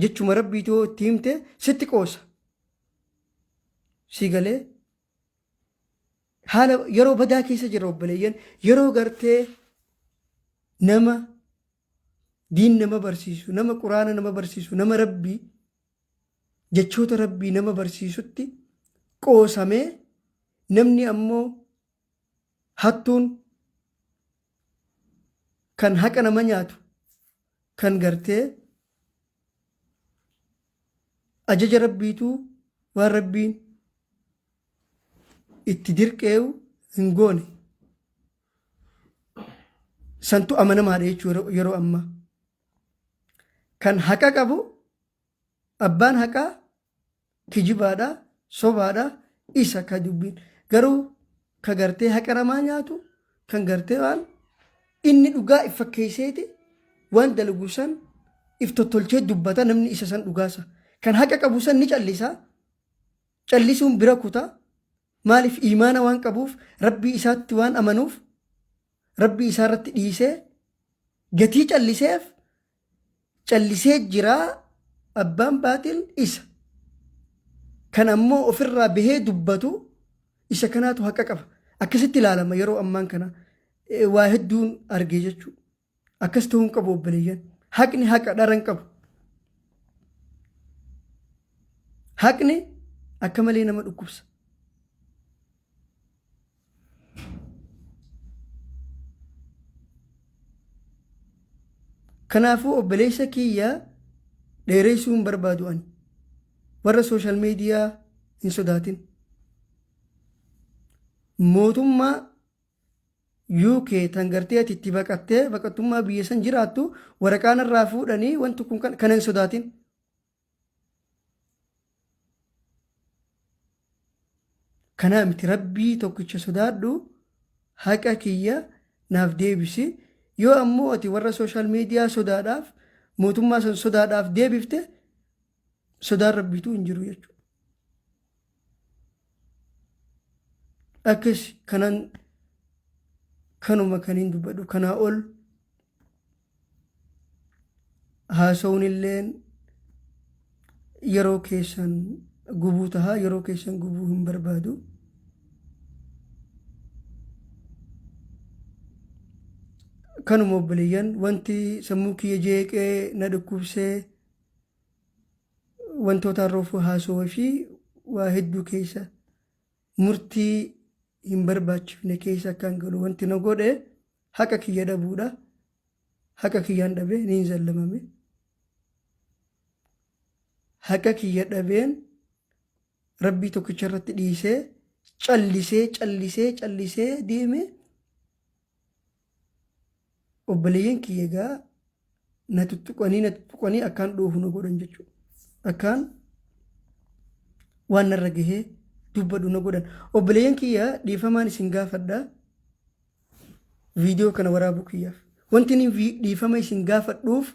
jechuma rabbiitu yoo itti himte sitti qoosa. Si galee haala yeroo badaa keessa jira obboleeyyan yeroo gartee nama diin nama barsiisu nama quraana nama barsiisu nama rabbii jechoota rabbii nama barsiisutti qoosamee namni ammoo hattuun kan haqa nama nyaatu kan gartee ajaja rabbiitu waan rabbiin itti dirqeewu hin goone santu amanamaadha jechuu yeroo ammaa. Kan haqa qabu abbaan haqaa kijibaadha sobaadha isa ka dubbiin garuu ka gartee haqa namaa nyaatu kan gartee waan inni dhugaa if fakkeesseeti waan dalagu san if tottolchee dubbata namni isa san dhugaasa kan haqa qabu san ni callisa callisuun bira kuta maaliif iimaana waan qabuuf rabbii isaatti waan amanuuf rabbii isaa irratti dhiisee gatii calliseef callisee jiraa abbaan baaxil isa kan ammoo ofirraa bahee dubbatu isa kanaatu haqa qaba akkasitti ilaalama yeroo ammaan kana waa hedduun argee jechuudha akkas ta'uu hin qabu obboleeyyan haqni haqa dhara hin qabu haqni akka malee nama dhukkubsa. Kanaafuu obboleessa kiyya dheereessuu hin barbaadu ani. Warra social media hin sodaatin. Mootummaa UK tan gartee ati itti baqattee baqattummaa biyya san jiraattu waraqaa narraa fuudhanii wanti kun kana hin sodaatin. Kanaa miti rabbii tokkicha sodaadhu haqa kiyya naaf deebisi yoo ammoo ati warra social media sodaadhaaf mootummaa san sodaadhaaf deebifte sodaan rabbiituu hin jiru jechuudha. Akkas kanan kanuma kaniin dubbadhu kanaa ol haasa'uun illeen yeroo keessan gubuu taha yeroo keessan gubuu hin barbaadu. Kanuma obboleeyyan wanti sammuu kiyya jeeqee na dhukkubsee wantoota roofuu haasawuu fi waa hedduu keessa murtii hin barbaachifne keessa akkaan galu wanti na godhe haqa kiyya dhabuudha. Haqa kiyyaan dhabe niin zallamame. Haqa kiyya dhabeen Rabbii tokkicha irratti dhiisee callisee callisee callisee deeme. Obboleeyyan kiyya egaa na tuttuqanii na tuttuqanii akkaan dhoofu na godhan jechuudha. Akkaan waan narra gahee dubbadhu na godhan. Obboleeyyan kiyya, dhiifamaan isin gaafadha viidiyoo kana waraabuu kiyyaaf. Wanti inni dhiifama isin gaafadhuuf,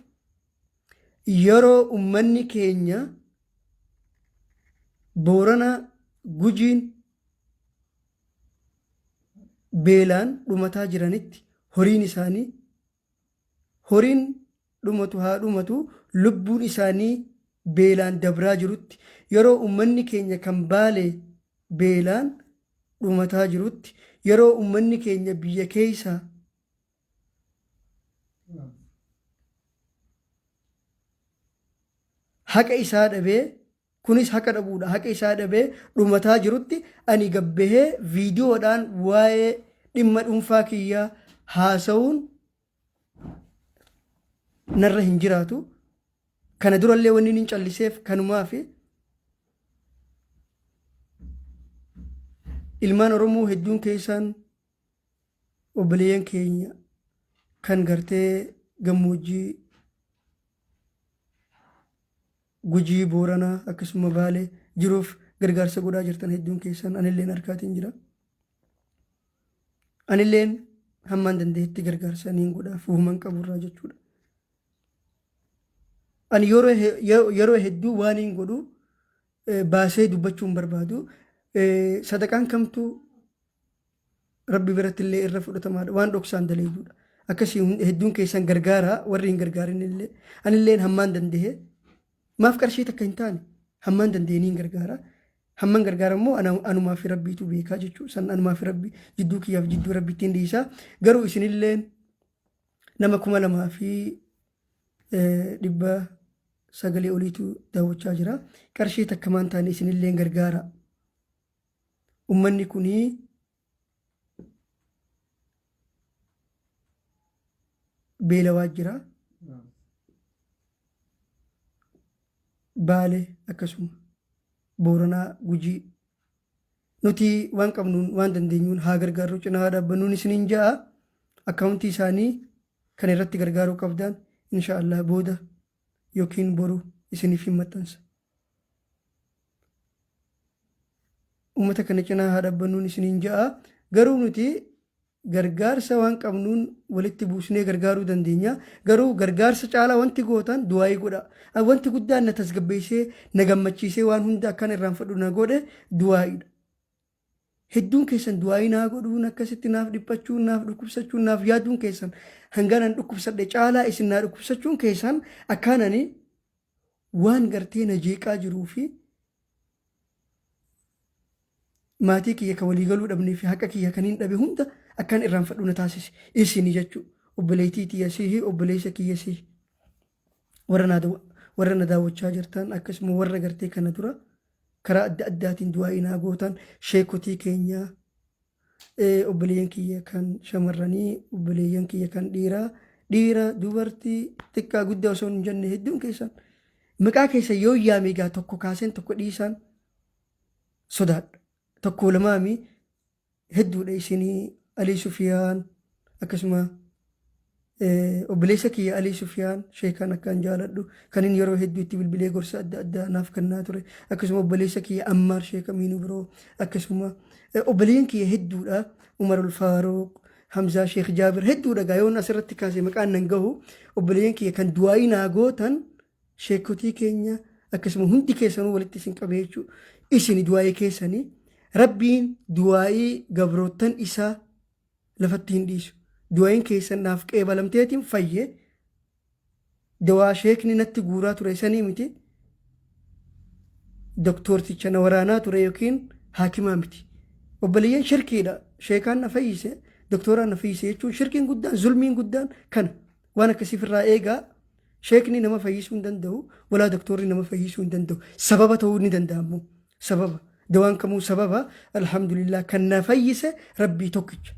yeroo ummanni keenya Boorana, Gujiin beelaan dhumataa jiranitti, horiin isaanii, horiin dhumatu haa dhumatu, lubbuun isaanii beelaan dabraa jirutti, yeroo ummanni keenya kan Baalee beelaan dhumataa jirutti, yeroo ummanni keenya biyya keessa haqa isaa dhabee, kunis haqa dhabuudha, haqa isaa dhabee dhumataa jirutti, ani gabbahee viidiyoodhaan waa'ee dhimma dhuunfaa kiyyaa haasa'uun narra hin jiraatu. Kana durallee wanni inni calliseef kanumaa fi ilmaan Oromoo hedduun keessaan, obboleeyyan keenya kan gartee gammoojjii Gujii, Booranaa akkasuma Baalee jiruuf gargaarsa godhaa jirtan hedduun keessan anilleen harkaatiin jira. Anilleen hammaan danda'etti gargaarsa niin godhaaf human qaburraa jechuudha. Ani yeroo hedduu waan hin godhu baasee dubbachuu hin barbaadu. Sadaqaan kamtuu Rabbi biratti illee irra fudhatamaadha. Waan dhoksaan daleeyduudha. Akkasii hedduun keessan gargaaraa, warri hin gargaarin illee. Anilleen hammaan danda'e, maaf qarshii takka hin taane, hammaan danda'e niin gargaara. Hamman gargaara immoo anumaa fi Rabbiitu beekaa jechuudha. San anumaa fi Rabbi, jidduu kiyyaaf jidduu Rabbiittiin dhiisa. Garuu isinilleen nama 2900 oliitu daawwachaa jira. Qarshii takka maan taane isinilleen gargaara. Ummanni kunii beelawaa jira. Baale akkasuma Booranaa, Gujii, nuti waan qabnuun, waan dandeenyuun haa gargaarru, cinaa haa dhaabbannuun isiniin ja'a. Akkaawuntii isaanii kan irratti gargaaruu qabdan insha Allah booda yookiin boru isiniif hin maxxansa. Uummata kana cinaa haa dhaabbannuun isiniin ja'a. Garuu nuti gargaarsa waan qabnuun walitti buusnee gargaaruu dandeenya. Garuu gargaarsa caalaa wanti gootan du'aayii godha. Wanti guddaan na tasgabbeessee, na gammachiisee, waan hunda akkan irraanfadhu na godhe du'aayiidha. Hedduun keessan du'aayii naa godhuun, akkasitti naaf dhiphachuun, naaf dhukkubsachuun, naaf yaaduun keessan, hangaan an dhukkubsadhe caalaa isin naa dhukkubsachuun keessan, akkaan ani waan gartee na jeeqaa jiruu fi maatii kiyya kan walii galuu dhabnee fi haqa kiyya kan hin dhabe hunda akkaan irraanfadhu na taasise isini jechuudha. Obboleettii tiyya sihi, obboleessa kiyya sihi. Warra na daawwachaa jirtan, akkasuma warra gartee kana dura karaa adda addaatiin du'aa'ii naa gootan, sheekotii keenya, obboleeyyan kiyya kan shamarranii, obboleeyyan kiyya kan dhiiraa, dhiira dubartii, xiqqaa guddaa osoo hin jenne, hedduun keessan maqaa keessa yoo yaame egaa tokko kaaseen tokko dhiisaan sodaadha. Tokko lamaami, hedduudha isinii. Alii Sufiyaan, akkasuma obboleessa kiyya Alii Sufiyaan sheekaan akkaan jaaladhu, kan inni yeroo hedduu itti bilbilee gorsa adda addaa naaf kennaa ture, akkasuma obboleessa kiyya Ammaar Sheeka Miinuu biroo, akkasuma obboleeyyan kiyya hedduudha, Umar Ulfaaruq, Hamzaa Sheekh Jaabir, hedduudha gaa, yoon asirratti kaase maqaan nan gahu. Obboleeyyan kiyya kan du'aayii naa gootan, sheekotii keenya, akkasuma hundi keessanuu walitti isin qabee jechuudha. Isin du'aayii keessanii, Rabbiin du'aayii gabroottan isaa lafatti hin dhiisu. Du'aayiin keessan naaf qeebalamteetiin fayye. Dawaa sheekni natti guuraa ture sanii miti. Doktoorticha na waraanaa ture yookiin haakimaa miti. Obboleeyyan, shirkiidha. Sheekaan na fayyise, doktooraan na fayyise jechuun shirkiin guddaan, zulmiin guddaan kana. Waan akkasiif irraa eegaa. Sheekni nama fayyisuu hin danda'u, walaa doktoorri nama fayyisuu hin danda'u. Sababa ta'uu ni danda'a immoo. Sababa. Dawaan kamuu sababa. Alhamdulillah, kan na fayyise Rabbii tokkicha.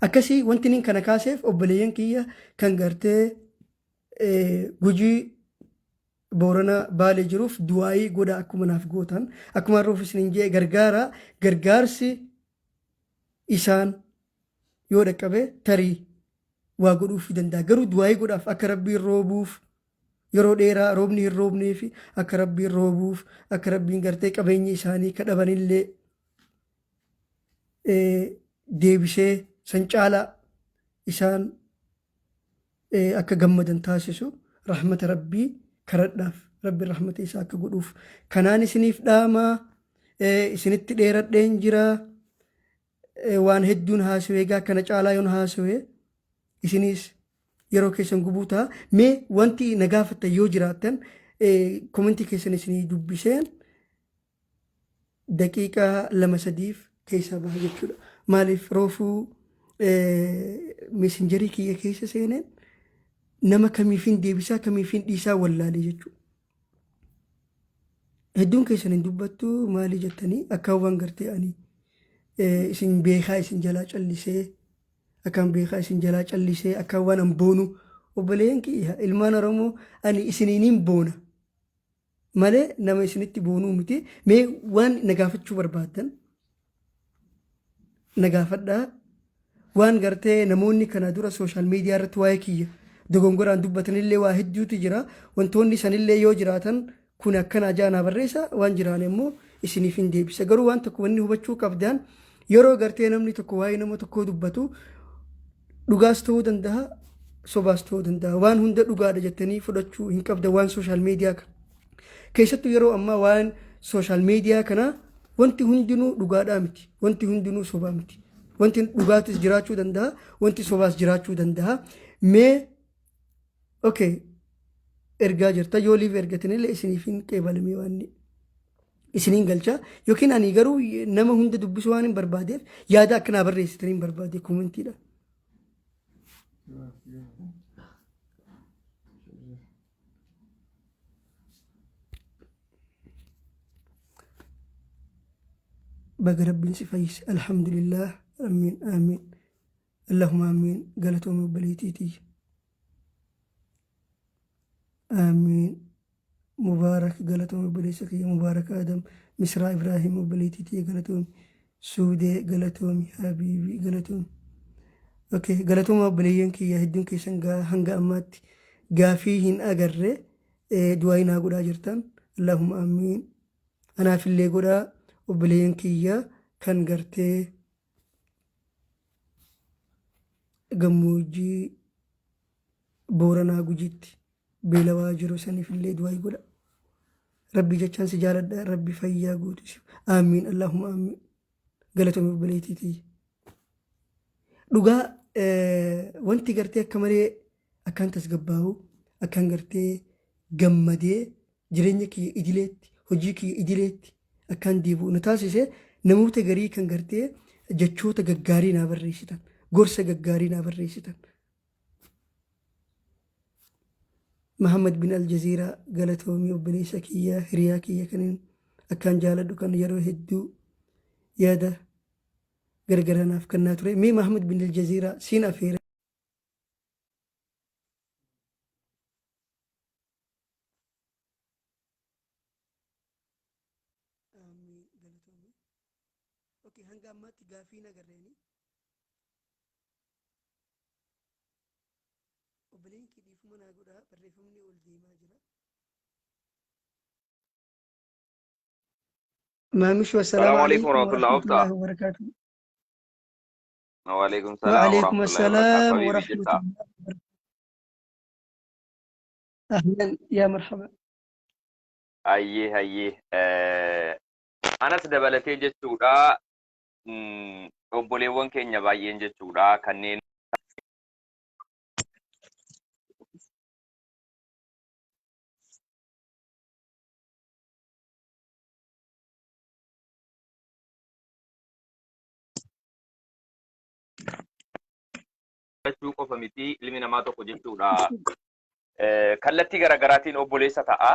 Akkasii wanti inni kana kaaseef, obboleeyyan kiyya kan gartee Gujii Boorana Baalee jiruuf du'aayii godha akkuma naaf gootan akkuma har'uuf isinin jee gargaara gargaarsi isaan yoo dhaqqabe tarii waa godhuufii danda'a garuu du'aayii godhaaf akka rabbiin roobuuf yeroo dheeraa roobni hin roobneefi akka rabbiin roobuuf akka rabbiin gartee qabeenya isaanii ka dhabanillee deebisee san caalaa isaan akka gammadan taasisu rahmata rabbii karadhaaf rabbi rahmata isaa akka godhuuf kanaan isiniif dhaamaa isinitti dheeradheen jira waan hedduun haasawee egaa kana caalaa yoon haasawee isiniis yeroo keessan gubuu ta'a mee wanti na gaafattan yoo jiraattan komentii keessan isinii dubbiseen daqiiqaa lama sadiif keessaa baha jechuudha. Maaliif roofuu meesenjarii kiyya keessa seeneen nama kamiifin deebisaa kamiifin dhiisaa wallaalee jechuudha. Hedduun keessan hin dubbattu maalii jettanii akka waan gartee ani isin beekaa isin jalaa callisee akkaan beekaa isin jalaa callisee akka waan an boonu obboleeyyan kiyya ilmaan Oromoo ani isiniinin boona. Malee nama isinitti boonuu miti. Mee waan na gaafachuu barbaaddan na gaafadhaa. Waan gartee namoonni kana dura sooshaal miidiyaa irratti waa'ee kiyya dogongoraan dubbatanillee waa hedduutu jira. Wantoonni sanillee yoo jiraatan kun akkana ajaa naa barreessa waan jiraan immoo isiniif hin deebisa. Garuu waan tokko wanni hubachuu qabdan yeroo gartee namni tokko waa'ee nama tokkoo dubbatu dhugaas ta'uu danda'a sobaas ta'uu danda'a. Waan hunda dhugaadha jettanii fudhachuu hin qabdan waan sooshaal miidiyaa kana. Keessattuu yeroo ammaa waan sooshaal miidiyaa kana wanti hundinuu dhugaadhaa miti. Wanti hundinuu sobaa miti. Wanti dhugaatis jiraachuu danda'a, wanti sobaas jiraachuu danda'a. Mee okay ergaa jirta yoo liif ergatanillee isiniif hin qeebalamee waan isiniin galcha yookiin ani garuu nama hunda dubbisuu waan hin barbaadeef yaada akkanaa barreessitanii hin barbaade koomentiidha. Baga rabbiin si fayyise alhamdulillah amiin amiin allahumma amiin galatoomii obboleettii tiyya amiin mubaarak galatoomii obboleessa kiyya mubaarak adam misraa ibraahim obboleettii tiyya galatoomi suudee galatoomi habiibii galatoomi okay galatooma obboleeyyan kiyya hedduun keessan hanga ammaatti gaafii hin agarre du'aa naa godhaa jirtan allahumma amiin anaafillee godhaa obboleeyyan kiyya kan gartee gammoojjii Booranaa Gujiitti beelawaa jiru saniifillee du'aa godha. Rabbi jechaan si jaaladha. Rabbi fayyaa guutu si. Aamiin. Allahumma aamiin. Galatoomii obboleettii tiyya. Dhugaa wanti gartee akka malee akkaan tasgabbaa'u akkaan gartee gammadee jireenya kiyya idileetti hojii kiyya idileetti akkaan deebi'u na taasise namoota garii kan gartee jechoota gaggaarii naa barreessitan gorsa gaggaarii naa barreessitan. Mahammad bin Aljaziiraa galatoomii obboleessa kiyya hiriyaa kiyya kanin akkaan jaaladhu kan yeroo hedduu yaada gargaraa naaf kennaa ture. Mee Mahammad bin Aljaziiraa siin afeera. Aamiin galatoomii. Okay, hanga ammaatti gaafii hin agarreeni. Obboleen kee dhiifama naa godhaa barreeffamni ol deemaa jira. Maamish wassalaamu Salaamu alaikum alaikum warahmatullahi warahmatullahi wabarakatuh. wabarakaatuh. Waalaikum salaam وعليكم warahmatullahi wabarakatuh. السلام Habibi ورحمة jirta. الله وبركاته. أهلا يا مرحبا. Hayyee hayyee. Anas dabalatee jechuudha obboleewwan keenya baay'een jechuudha kanneen jechuu qofa miti ilmi namaa tokko jechuudha. Kallattii garaagaraatiin obboleessa ta'a.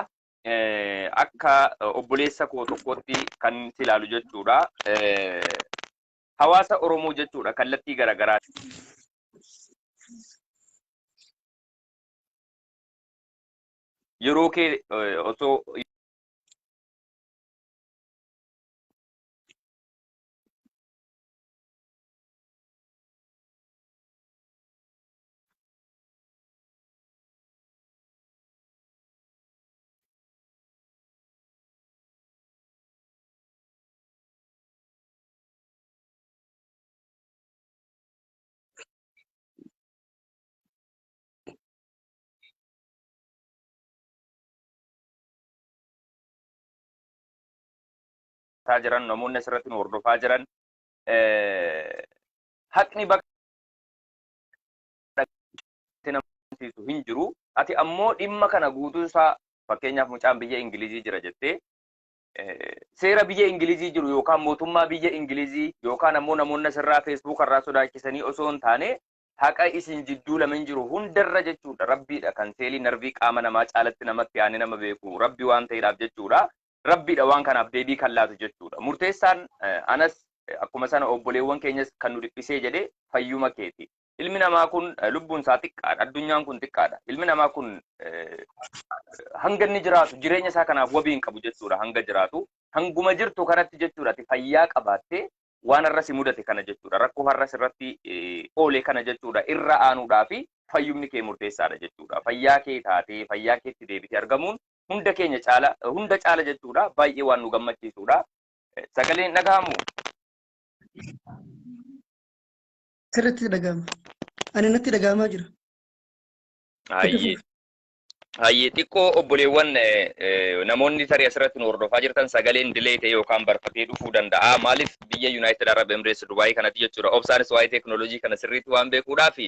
Akka obboleessa koo tokkotti kan si ilaalu jechuudha. Hawaasa Oromoo jechuudha kallattii garaagaraatiin. Yeroo kee osoo jiran, namoonni asirratti nu hordofaa jiran, haqni bakka namsiisu hin jiru. Ati ammoo dhimma kana guutuu isaa, fakkeenyaaf mucaan biyya Ingilizii jira jettee, seera biyya Ingilizii jiru yookaan mootummaa biyya Ingilizii yookaan ammoo namoonni asirraa Facebook irraa sodaachisanii osoo hin taane, haqa isin jidduu lamen jiru hundarra jechuudha, Rabbiidha kan seelii narvii qaama namaa caalatti namatti aanee nama beeku Rabbi waan ta'eedhaaf jechuudha. Rabbiidha waan kanaaf deebii kan laatu jechuudha. Murteessaan anas akkuma sana obboleewwan keenyas kan nu dhiphisee jedhee fayyuma keeti. Ilmi namaa kun lubbuun isaa xiqqaadha. Addunyaan kun xiqqaadha. Ilmi namaa kun hanga inni jiraatu jireenya isaa kanaaf wabii hin qabu jechuudha, hanga jiraatu. Hanguma jirtu kanatti jechuudha, ati fayyaa qabaattee waan har'a si mudate kana jechuudha. Rakkoo har'a sirratti oole kana jechuudha. Irra aanuudhaa fi fayyumni kee murteessaadha jechuudha. Fayyaa kee taatee fayyaa keetti deebitee argamuun hunda keenya caala, hunda caala jechuudha. Baay'ee waan nu gammachiisudha. Sagaleen dhagahamu? Sirriitti dhagahama. Ani natti dhagahamaa jira. Hayyee. Hayyee, xiqqoo obboleewwan, namoonni tarii asirratti nu hordofaa jirtan, sagaleen delay ta'e yookaan barfatee dhufuu danda'a. Maaliif, biyya United Arab Emirates Dubaayii kanatti jechuudha. Obsaanis waa'ee teekinooloojii kana sirriitti waan beekuudhaaf,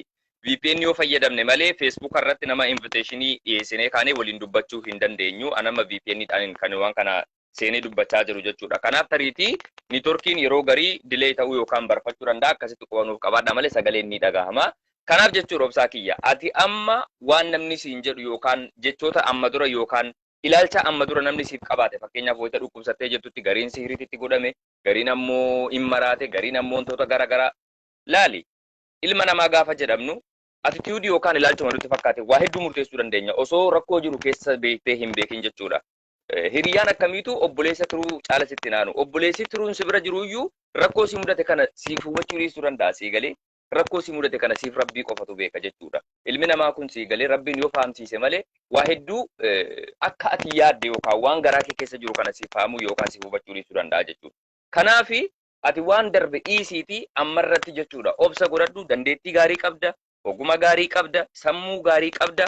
VPN yoo fayyadamne malee Facebook irratti nama invitationii dhiyeessinee kaanee waliin dubbachuu hin dandeenyu. Anama VPN dhaan kan waan kana seenee dubbachaa jiru jechuudha. Kanaaf tariitii networkiin yeroo garii delay ta'uu yookaan barfachuu danda'a. Akkasitti qubannuuf qabaadha malee sagaleen ni dhagahama. Kanaaf jechuudha, obsaa kiyya, ati amma waan namni siin jedhu yookaan jechoota amma dura yookaan ilaalcha amma dura namni siif qabaate, fakkeenyaaf wayita dhukkubsattee jirtutti gariin sihiriitti godhame, gariin ammoo hin maraate, gariin ammoo wantoota gara garaa laali. Ilma namaa gaafa jedhamnu attitude yookaan ilaalchuma nutti fakkaate waa hedduu murteessuu dandeenya osoo rakkoo jiru keessa beektee hin beekin jechuudha. Hiriyaan akkamiitu obboleessa turuu caala sitti naanu? Obboleessi turuun si bira jiruyyuu rakkoo si mudate kana siif hubachuu dhiisuu danda'a, sii galee? Rakkoo si mudate kana siif Rabbii qofatu beeka jechuudha. Ilmi namaa kun, sii galee, Rabbiin yoo fahamsiise malee waa hedduu akka ati yaadde yookaan waan garaa kee keessa jiru kana siif fahamuu yookaan siif hubachuu dhiisuu danda'a jechuudha. Kanaafi ati waan darbe dhiisiitii ammarratti jechuudha obsa godhadhu. Dandeettii gaarii qabda, oguma gaarii qabda, sammuu gaarii qabda.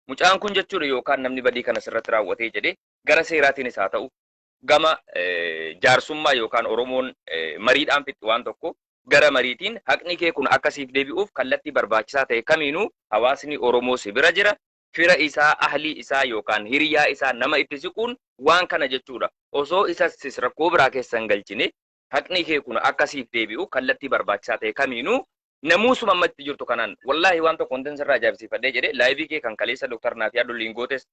Mucaan kun jechuudha yookaan namni badii kana sirratti raawwatee jedhee, gara seeraatiinis haa ta'u, gama jaarsummaa yookaan Oromoon mariidhaan fixxi waan tokko, gara mariitiin haqni kee kun akkasiif deebi'uuf kallattii barbaachisaa ta'e kamiinuu hawaasni Oromoo si bira jira. Fira isaa, ahlii isaa yookaan hiriyaa isaa nama itti siquun waan kana jechuudha. Osoo isas rakkoo biraa keessa hin galchine, haqni kee kun akkasiif deebi'u kallattii barbaachisaa ta'e kamiinuu namuusuma amma itti jirtu kanaan, wallaahi waan tokko wanti sirraa ajaa'ibsiifadhee jedhe, live kee kan kaleessa Dr. Naafiyaa Dolliin gootes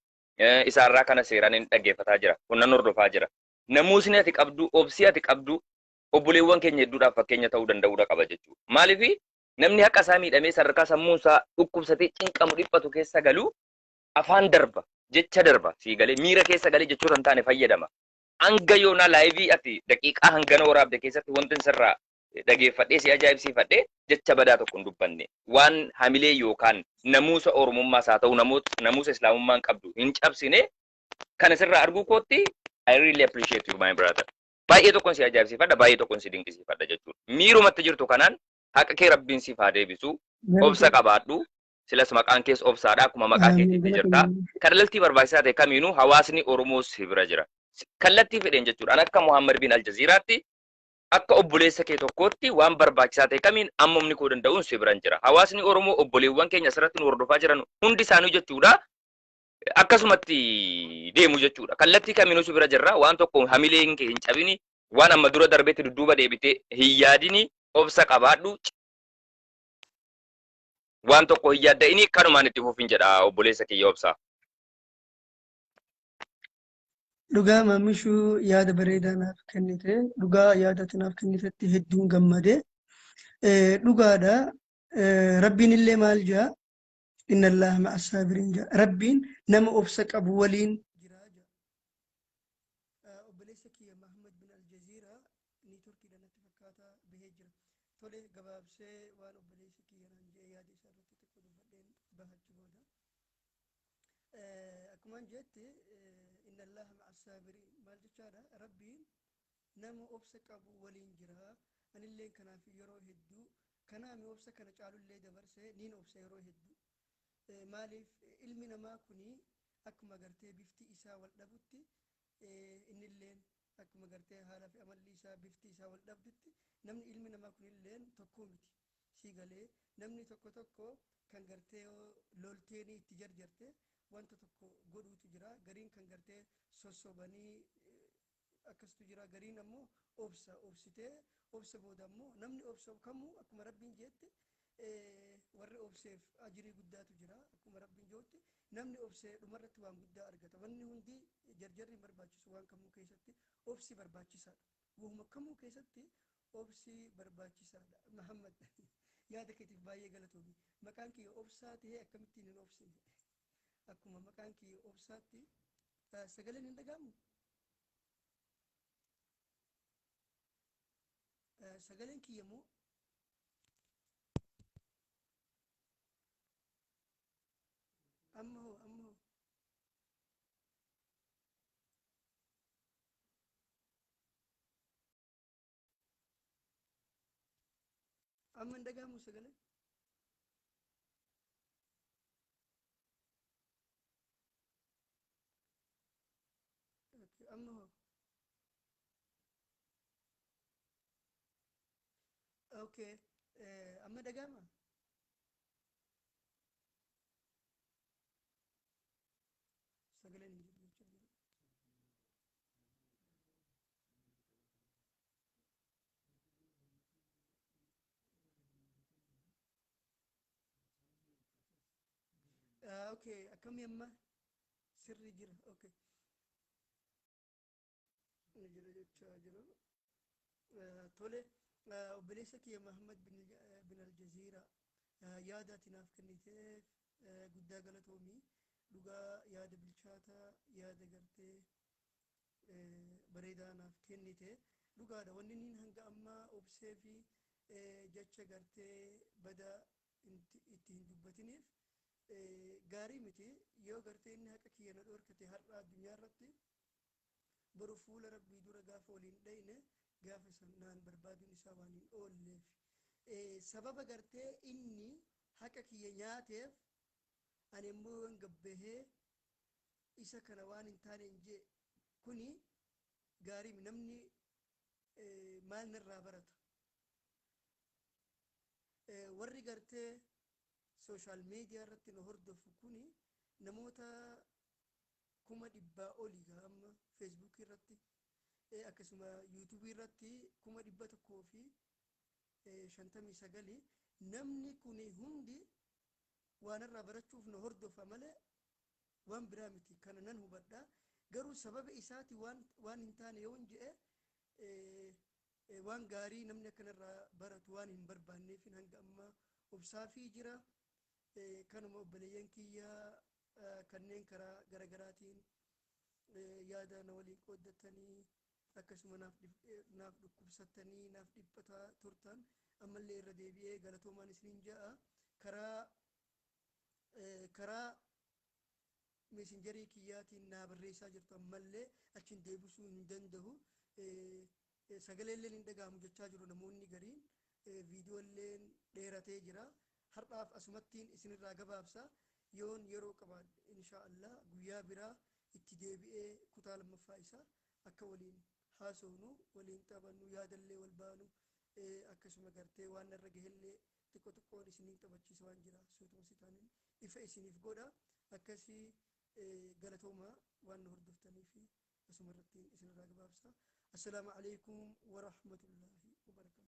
isaarraa kana seeraan hin dhaggeeffataa jira. Kunnan hordofaa jira. Namuusni ati qabdu, obsii ati qabdu obboleewwan keenya hedduudhaaf fakkeenya ta'uu danda'uudha qaba jechuudha. Maaliif, namni haqa isaa miidhamee sadarkaa sammuun isaa dhukkubsatee cinqamu, dhiphatu keessa galu afaan darba, jecha darba, sii galee, miira keessa galee jechoota hin taane fayyadama. Hanga yoonaa live ati daqiiqaa hangana waraabde keessatti wanti sirraa dhageeffadhee si ajaa'ibsiifadhee, jecha badaa tokko hin dubbanne. Waan hamilee yookaan namuusa Oromummaas haa ta'u, namuusa Islaamummaan qabdu hin cabsine. Kana sirraa arguu kootti I really appreciate you, my brother. Baay'ee tokkon si ajaa'ibsiifadha, baay'ee tokkon si dinqisiifadha jechuudha. Miirumatti jirtu kanaan haqa kee Rabbiin siif haa deebisu. Obsa qabaadhu. Silas maqaan kees obsaadha, akkuma maqaa keetiitti jirta. Kallattii barbaachisaa ta'e kamiinuu hawaasni Oromoo si bira jira. Kallattii fedheen jechuudha. An akka Muhammad bin Aljaziiraatti, akka obboleessa kee tokkootti, waan barbaachisaa ta'e kamiin amma humni koo danda'uun si biran jira. Hawaasni Oromoo, obboleewwan keenya asirratti nu hordofaa jiran hundi isaanii jechuudha. Akkasumatti deemu jechuudha. Kallattii kamiinuu si bira jirra. Waan tokko hamileen kee hin cabini. Waan amma dura darbetti dudduuba deebitee hin yaadini. Obsa qabaadhu. Waan tokko hin yaadda'ini, kanumaan itti fufin jedha, obboleessa kiyya obsaa. Dhugaa maamishuu, yaada bareedaa naaf kennite. Dhugaa yaada ati naaf kennitetti hedduun gammade. Dhugaadha. Rabbiin illee maal jedha? Inna Allaha ma'a saabiriin jedha. Rabbiin nama obsa qabu waliin jira jedha. Obboleessa kiyya Mahammad bin Aljaziiraa niitorkiidha natti fakkaata bahee jira. Tole, gabaabsee waan obboleessi kiyya naan jedhe yaada isaa irratti xiqqoo dubbadheen bahachi booda. Akkumaan jette, inna Allaha ma'a saabiriin maal jechaadha? Rabbiin nama obsa qabu waliin jira. Anilleen kanaaf yeroo hedduu kanaami obsa kana caalullee dabarsee niin obsa yeroo hedduu. Maaliif? Ilmi namaa kuni akkuma gartee bifti isaa wal dhabutti, innilleen akkuma gartee haala fi amalli isaa bifti isaa wal dhabdutti, namni ilmi namaa kunilleen tokkoo miti. Sii galee? Namni tokko tokko kan gartee lolteenii itti jarjarte wanta tokko godhuutu jira. Gariin kan gartee sossobanii akkastu jira. Gariin ammoo obsa obsitee, obsa booda ammoo namni obsa kamuu akkuma Rabbiin jeetti warri obseef ajirii guddaatu jira. Akkuma Rabbiin jeetti namni obsee dhumarratti waan guddaa argata. Wanni hundi jarjarri hin barbaachisu. Waan kamuu keessatti obsi barbaachisaadha. Wahuma kamuu keessatti obsi barbaachisaadha. Mahammad, yaada keetiif baay'ee galatoomi. Maqaan kiyya obsaa tahee akkamittiin hin obsine? Akkuma maqaan kiyya obsaatti sagaleen hin dhaga'amu? Sagaleen kiyya moo amma hoo, amma hoo? Amma hin dhaga'amu sagaleen? Okay, amma hoo? Okay, amma dhaga'ama? Sagaleen hin jiru jechaa jiru. Okay, akkamii amma? Sirri jira. Okay. Ni jira jechaa jiru. Tole, obboleessa kiyya Mahammad bin Aljaziira, yaada ati naaf kenniteef guddaa galatoomii. Dhugaa yaada bilchaataa, yaada gartee bareedaa naaf kennite. Dhugaadha, wanni inni hanga ammaa obsee fi jecha gartee badaa itti hin dubbatiniif gaarii miti. Yoo gartee inni haqa kiyya na dhorkate har'a addunyaa irratti, boru fuula Rabbii dura gaafa waliin dhayne, gaafa san naan barbaaduun isaa waan hin oolleef, sababa gartee inni haqa kiyya nyaateef ani immoo yoon gabbahee isa kana waan hin taane hin jee, kuni gaarii. Namni maal narraa barata? Warri gartee social media irratti nu hordofu kuni namoota 100,000 olii amma Feesbuukii irratti, akkasuma Yuutuubii irratti 159,000. Namni kuni hundi waan irraa barachuuf nu hordofa malee waan biraa miti. Kana nan hubadha. Garuu sababa isaati waan hin taane yoon je'e, waan gaarii namni akkanarraa baratu waan hin barbaanneef hanga ammaa obsaafii jira. Kanuma, obboleeyyan kiyya kanneen karaa garagaraatiin yaada na waliin qooddatanii, akkasuma naaf dhukkubsattanii naaf dhiphataa turtan, ammallee irra deebi'ee galatoomaan isiniin ja'a. Karaa Messengerii kiyyaatiin naa barreessaa jirtu, ammallee achiin deebisuu hin danda'u. Sagaleelleen hin dhaga'amu jechaa jiru namoonni gariin, viidiyoolleen dheeratee jira. Har'aaf asumattiin isinirraa gabaabsa. Yoon yeroo qabaadhe, insha Allah, guyyaa biraa itti deebi'ee kutaa lammaffaa isaa akka waliin haasofnu, waliin taphannu, yaadallee wal baanu, akkasuma gartee waan narra gahellee xiqqoo xiqqoon isiniin taphachiisa waan jira suutuma sitaaniin ifa isiniif godha. Akkasii galatoomaa waan nu hordoftanii fi asuma irratti isinirraa gabaabsa. Assalaamu alaikum warahmatullah.